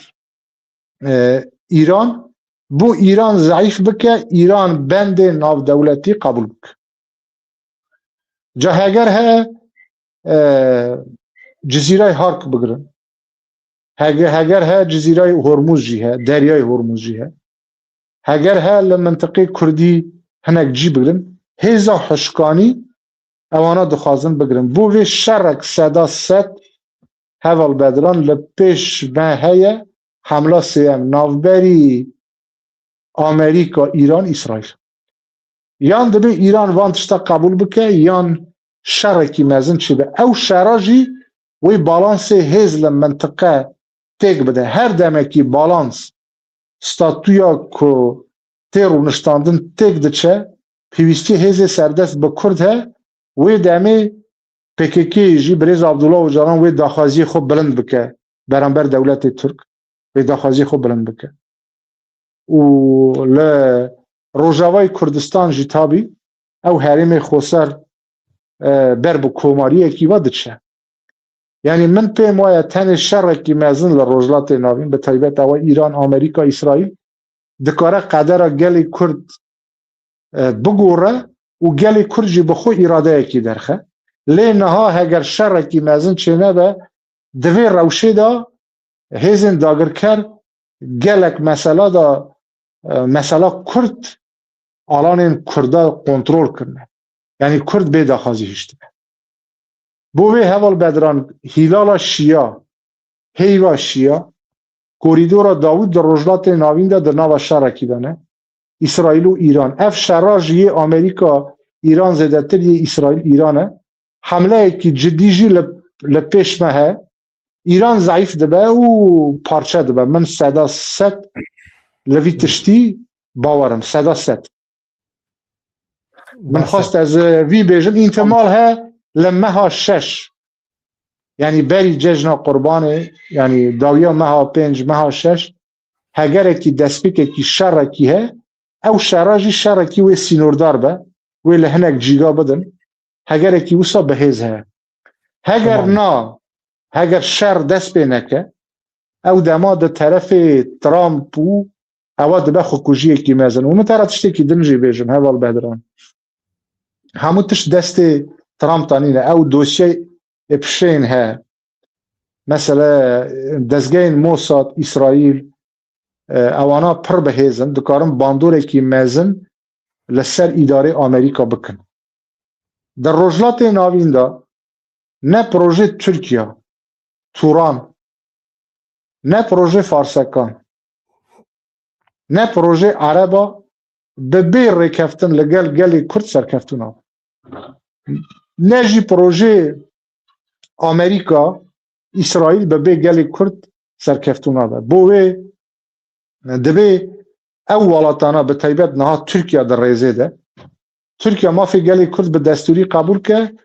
e, Îran, bo Îran zeîf bike, Îran bendê navdewletî qebûl bike. Ca heger he, e, Cizîrayê Hark bigirin. Hege-, heger he Cizîrayê Hormuz jî he, Deryayê Hormuz jî he. Heger he li mintiqê Kurdî hinek cî bigirin. Hêza hişkanî ewana dixwazin bigirin. Bo vê şerek seda sed, heval Bedran, li pêş me heye hemla sêyem navberî Amerîka, Îran, Îsraîl. Yan dibe Îran van tişta qebûl bike, yan şerekî mezin çêbe. Ew şera jî wê balansê hêz li mintiqe têk bide. Her demekî balans, statûya ku tê rûniştandin têk diçe, pêwîstî hêzê serdest bi Kurd he, wê demê P K K jî, birêz Abdullah Ocalan wê daxwaziyê xwe bilind bike beramber dewletê Tirk, wê daxwaziyê xwe bilind bike. Û li Rojavayê Kurdistan jî tabî ew herêmê xweser, e, ber bi komariyekî ve diçe. Yanî min pê waye tenê şerekî mezin li Rojhilatê Navîn, bi taybet ewa Îran, Amerîka, Îsraîl, dikare qedera gelê Kurd, e, bigore û gelê Kurd jî bi xwe îradeyekî derxe. Lê niha heger şerekî mezin çênebe, di vê rewşê de hêzên dagirker gelek mesela de, e, mesela Kurd, alanên Kurda kontrol kirine. Yanî Kurd bê daxwazî hiştine. Bo vê heval Bedran, Hîlala Şiya, Heyva Şiya, Korîdora Dawûd di Rojhilatê Navîn de di nava şerekî de ne. Îsraîl û Îran. Ev şera jî yê Amerîka, Îran zêdetir yê Îsraîl, Îran e. Hemleyekî cidî jî li, li pêş me he. Îran zeîf dibe û parçe dibe. Min seda sed li vî tiştî bawer im. Seda sed. Min xwest ez, e, vî bêjim, întimal he li meha şeş. Yanî berî cejna Qurbanê, yanî dawiya meha pênc, meha şeş, hegerekî destpêkekî şerekî he, ew şera jî şerekî wê sînordar be, wê li hinek cîga bidin, hegerekî wisa bi hêz heye. Heger Tamam. na, heger şer dest pê neke, ew dema di terefê Trump û ewa dibe xwekujiyekî mezin. Û min te re tiştekî din jî bêjim, heval Bedran. Hemû tişt destê Trump de nîne. Ew dosyeyê Epstein he. Mesela, dezgehên Mossad, Îsraîl, e, ewana pir bi hêz in, dikarin bandorekî mezin li ser îdarê Amerîka bikin. Di Rojhilatê Navîn de ne proje Tirkiye, Turan, ne proje Farsekan, ne proje Ereba bi bê rêkeftin li gel gelê Kurd serkeftû nabe. Ne jî proje Amerîka, Îsraîl bi bê gelê Kurd serkeftû nabe. Bo wê Divê ew welatana, bi taybet niha Tirkiye di rêzê de, Tirkiye mafê gelê Kurd bi destûrî qebûl ke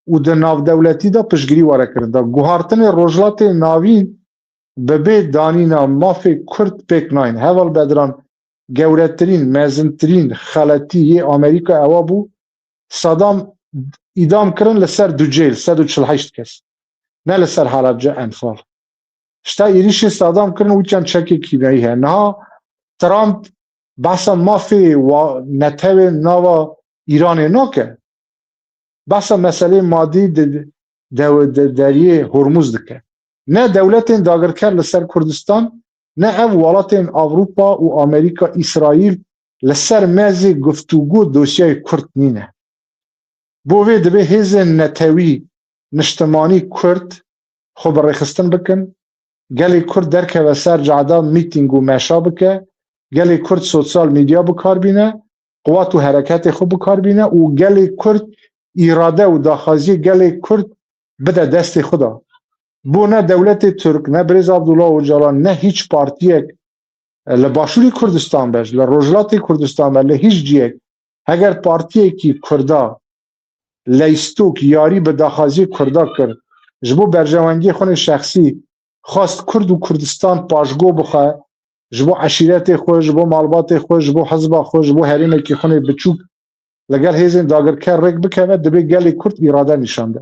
û di navdewletî de piştgirî were kirin. Da guhartinê Rojhilatê Navîn bi bê danîna mafê Kurd pêk nayên. Heval Bedran, gewretirîn, mezintirîn xeletî yê Amerîka ewa bû, Saddam îdam kirin li ser du cêl, sed û çil heşt kes. Ne li ser Helebce, Enfal. Ji ta êrîşê Saddam kirin û çend çekê kîmyayî heye. Niha Trump behsa mafê wa-, netewên nava Îranê nake. Behsa meselê madî di, de, de, deriyê Hormuz dike. Ne dewletên dagirker li ser Kurdistan, ne ev welatên Ewropa û Amerîka, Îsraîl li ser mezê guftûgo dosyayê Kurd nîne. Bo vê dibe hêzên netewî, niştimanî Kurd xwe bi rêxistin bikin, gelê Kurd derkeve ser cada mîtîng û meşa bike, gelê Kurd sosyal medya bi kar bîne, quwat û hereketê xwe bi kar bîne û gelê Kurd, îrade û daxwaziyê gelê Kurd bide destê xwe de. Bo ne dewletê Tirk, ne birêz Abdullah Ocalan, ne hîç partiyek, e, li Başûrê Kurdistan be, li Rojhilatê Kurdistan be, li hîç ciyek, heger partiyekî Kurda leystok yarî bi daxwaziyê Kurda kir, ji bo berjewendiyê xwe nê şexsî xwest Kurd û Kurdistan paşgo bixe, ji bo eşîretê xwe, ji bo malbatê xwe, ji bo hizba xwe, ji bo herêmekî xwe nê biçûk li gel hêzên dagirker rêk bikeve, dibe gelê Kurd îrade nîşan de.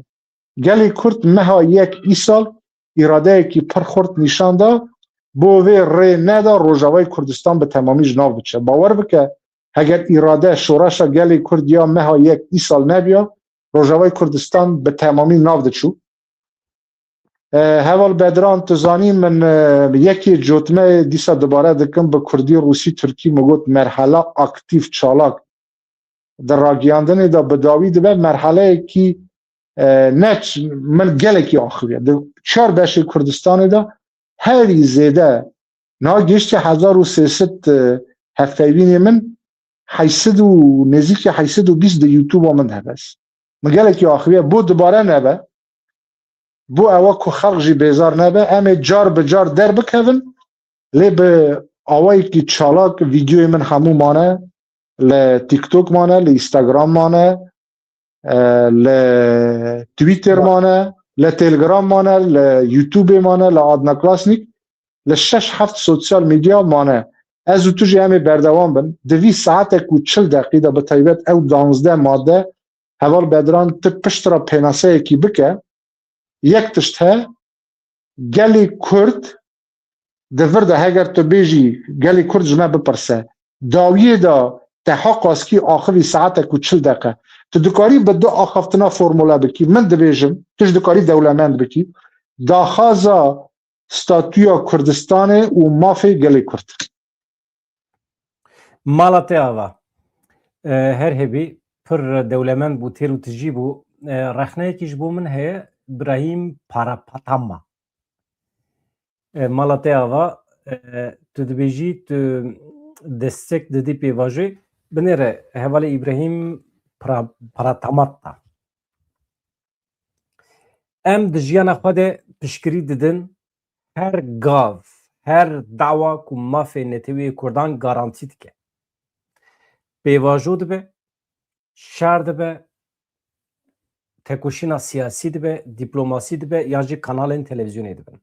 Gelê Kurd meha yek îsal îradeyekî pir xurt nîşan da, bo vê rê neda Rojavayê Kurdistan bi temamî ji nav biçe. Bawer bike, heger îrade şoreşa gelê Kurd ya meha yek îsal nebiya, Rojavayê Kurdistan bi temamî nav diçû. E, Heval Bedran, tu zanî min, e, yekê cotmeyê dîsa dubare dikim, bi kurdî, rûsî, tirkî, min got merhela aktîf, çalak. Di ragiyandinê de bi dawî dibe merheleyekî, e, ne ç-, min gelekî axiviye. Di çar beşê Kurdistanê de herî zêde niha gihiştiye hezar û sê sed, e, hevpeyvînê min, heyşt sed û nêzîkî heyşt sed û bîst di YouTube-a min de hebes. Min gelekî axiviye, bo dubare nebe, bo ewa ku xelq jî bêzar nebe, em ê car bi car derbikevin, lê bi awayekî çalak vîdyoyê min hemû mane, li TikTok mane, li Instagram mane, e, li Twitter mane, li Telegram mane, li YouTube-ê mane, li Adna Klasnik, li şeş heft sosyal medya mane. Ez û tu jî em ê berdewam bin. Di vî saetek û çil deqî de, bi taybet ew danzdeh madde, Heval Bedran, tu pişt re pênaseyekî bike. Yek tişt he, gelê Kurd di vir de, heger tu bêjî, gelê Kurd ji me bipirse, dawiyê de te heqaskî axivî saetek û çil deqe. Tu dikarî bi du axaftina formule bikî. Min dibêjim, tu jî dikarî dewlemend bikî. Daxwaza statûya Kurdistanê û mafê gelê Kurd. Mala te ava. E, her hebî pir dewlemend bû, têr û tijî bû. E, rexneyekî ji bo min heye, Birahîm Parapatama. E, mala te ava, e, tu dibêjî, tu destek didî pêvajoyê. Binêre, hevalê Îbrahîm Pra-, Paratamat da. Em di jiyana xwe de piştgirî didin, her gav, her dawa ku mafê neteweyê Kurdan garantî dike. Pêvajo dibe, şer dibe, tekoşîna siyasî dibe, dîplomasî dibe, yan jî kanalên televîzyonê dibin.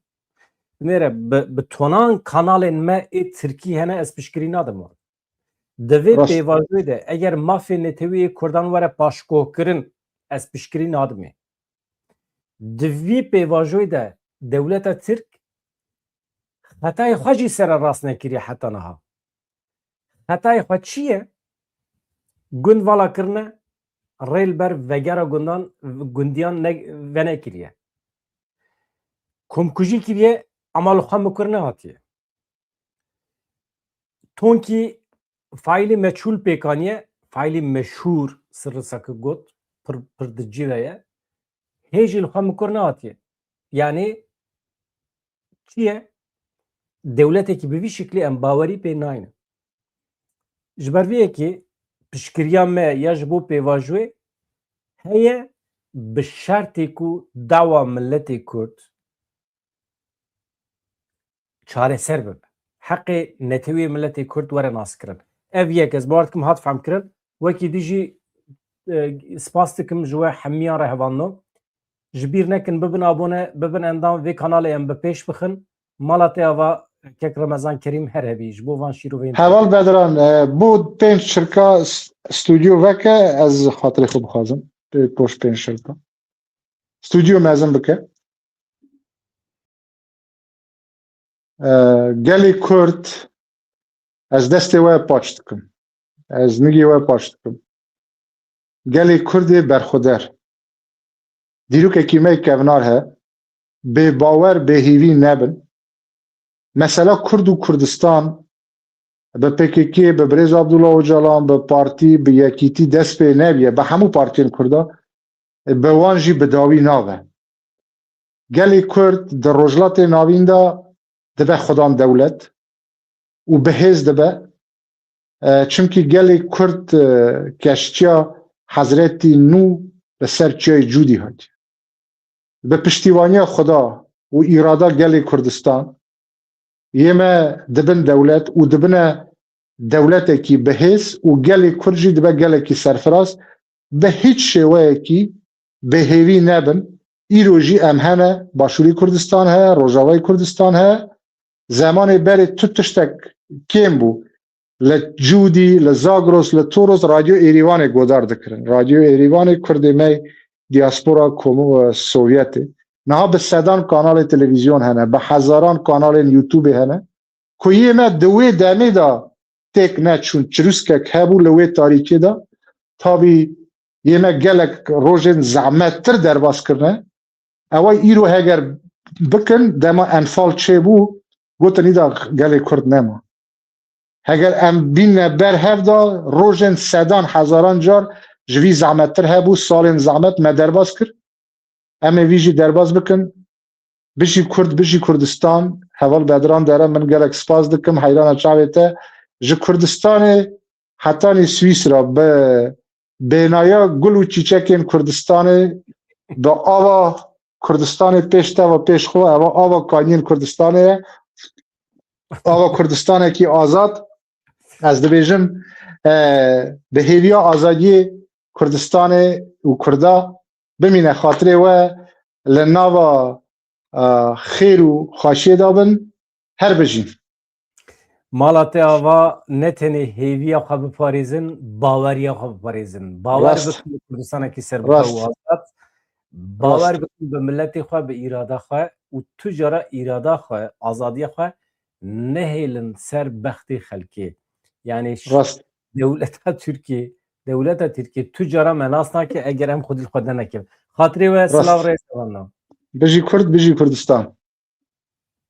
Binêre, bi, bi tonan kanalên me ê tirkî hene, ez piştgirî nadim wan. Di vê Rast. pêvajoyê de eger mafê netewî yê Kurdan were paşguhkirin, ez piştgirî nadimê. Di vî pêvajoyê de dewleta Tirk xetayê xwe jî sererast nekiriye heta niha. Xetayê xwe çi ye? Gund vala kirine, rê li ber vegera gundan, gundiyan ne, venekiriye. Komkujî kiriye, ama li xwe mikur nehatiye. Tonkî faîlê meçhûl pêk aniye, faîlê meşhûr, sirri saki got, pir, pir di cî ve ye. Hê jî li xwe mikur nehatiye. Yanî çi ye? Dewletekî bi vî şiklî em bawerî pê nayne. Ji ber vê yekê piştgiriya me ya ji bo pêvajoyê heye bi şertê ku dawa miletê Kurd çareser bibe. Heqê netewê miletê Kurd were naskirin. Ev yek ez bawer dikim hat fehmkirin. Wekî dî jî, e, spas dikim ji we hemiyan re hevalno. Ji bîr nekin, bibin abone, bibin endam vê kanalê em bi pêş bixin. Mala te ava kek Remezan Kerîm her hebî ji bo van şîroveyên. Heval Bedran, e, bo pênc çirka s-, stûdyo veke, ez xatirê xwe bixwazim. Pê-, poş pênc çirka. Stûdyo mezin bike. E, gelê Kurd Ez destê we paç dikim. Ez nigê we paç dikim. Gelê Kurdê berxweder. Dîrokekî me kevnar he. Bê bawer, bê hêvî nebin. Mesela Kurd û Kurdistan bi P K K, bi Birêz Abdullah Ocalan, bi partî, bi yekîtî dest pê nebiye. Bi hemû partiyên Kurda, bi wan jî bi dawî nabe. Gelê Kurd di Rojhilatê Navîn de dibe xudan dewlet û bi hêz dibe. E, çimkî gelê Kurd, e, keştiya Hezretî Nû li ser Çiyayê Cûdî hatiye. Bi piştîwaniya Xuda û îrada gelê Kurdistan, yê me dibin dewlet û dibine dewletekî bi hêz û gelê Kurd jî dibe gelekî serfiraz. Bi hîç şêweyekî bêhêvî nebin. Îro jî em hene, Başûrê Kurdistan heye, Rojavayê Kurdistan heye. Zemanê berê tu tiştek kêm bû. Li Cûdî, li Zagros, li Toros Radyo Êrîvanê godar dikirin. Radyo Êrîvanê Kurdê me diaspora Komo-, Sovyetê. Niha bi sedan kanalê televîzyon hene, bi hezaran kanalên YouTubeê hene. Ku yê me di wê demê de têk neçûn, çirûskek hebû li wê tarîkê de. Tabî yê me gelek rojên zehmettir derbas kirine. Ewa îro heger bikin, dema enfal çêbû, gotin îda gelê Kurd nema. Heger em bînne ber hev de, rojên sedan hezaran car ji vî zehmettir hebû, salên zehmet me derbas kir. Em ê vî jî derbas bikin. Bijî Kurd, bijî Kurdistan. Heval Bedran Dere, min gelek spas dikim, heyrana çavê te. Ji Kurdistanê hetanî Swîsra bi bênaya gul û çîçekên Kurdistanê, bi ava Kurdistanê pêş te ve pêş xwe, eva ava kaniyên Kurdistanê ye. Ava Kurdistanekî azad. Ez dibêjim, e, bi hêviya azadiyê Kurdistanê û Kurda bimîne, xatirê we li nava, e, xêr û xweşiyê de bin. Her bijîn. Mala te ava, ne tenê hêviya xwe biparêzin, baweriya xwe biparêzin. Bawer Rast. Bikin bi Kurdistanekî serbixwe Rast. û azad. Bawer Rast. bikin bi miletê xwe, bi îrada xwe û tu cara îrada xwe, azadiya xwe nehêlin ser bextê xelkê. Yani ş-, Rast. dewleta Tirkiyê, dewleta Tirkiyê tu cara me nas nake eger em xwedî li xwe denekevin. Xatirê we Rast. silav rêz hevalno. Bijî Kurd, bijî Kurdistan.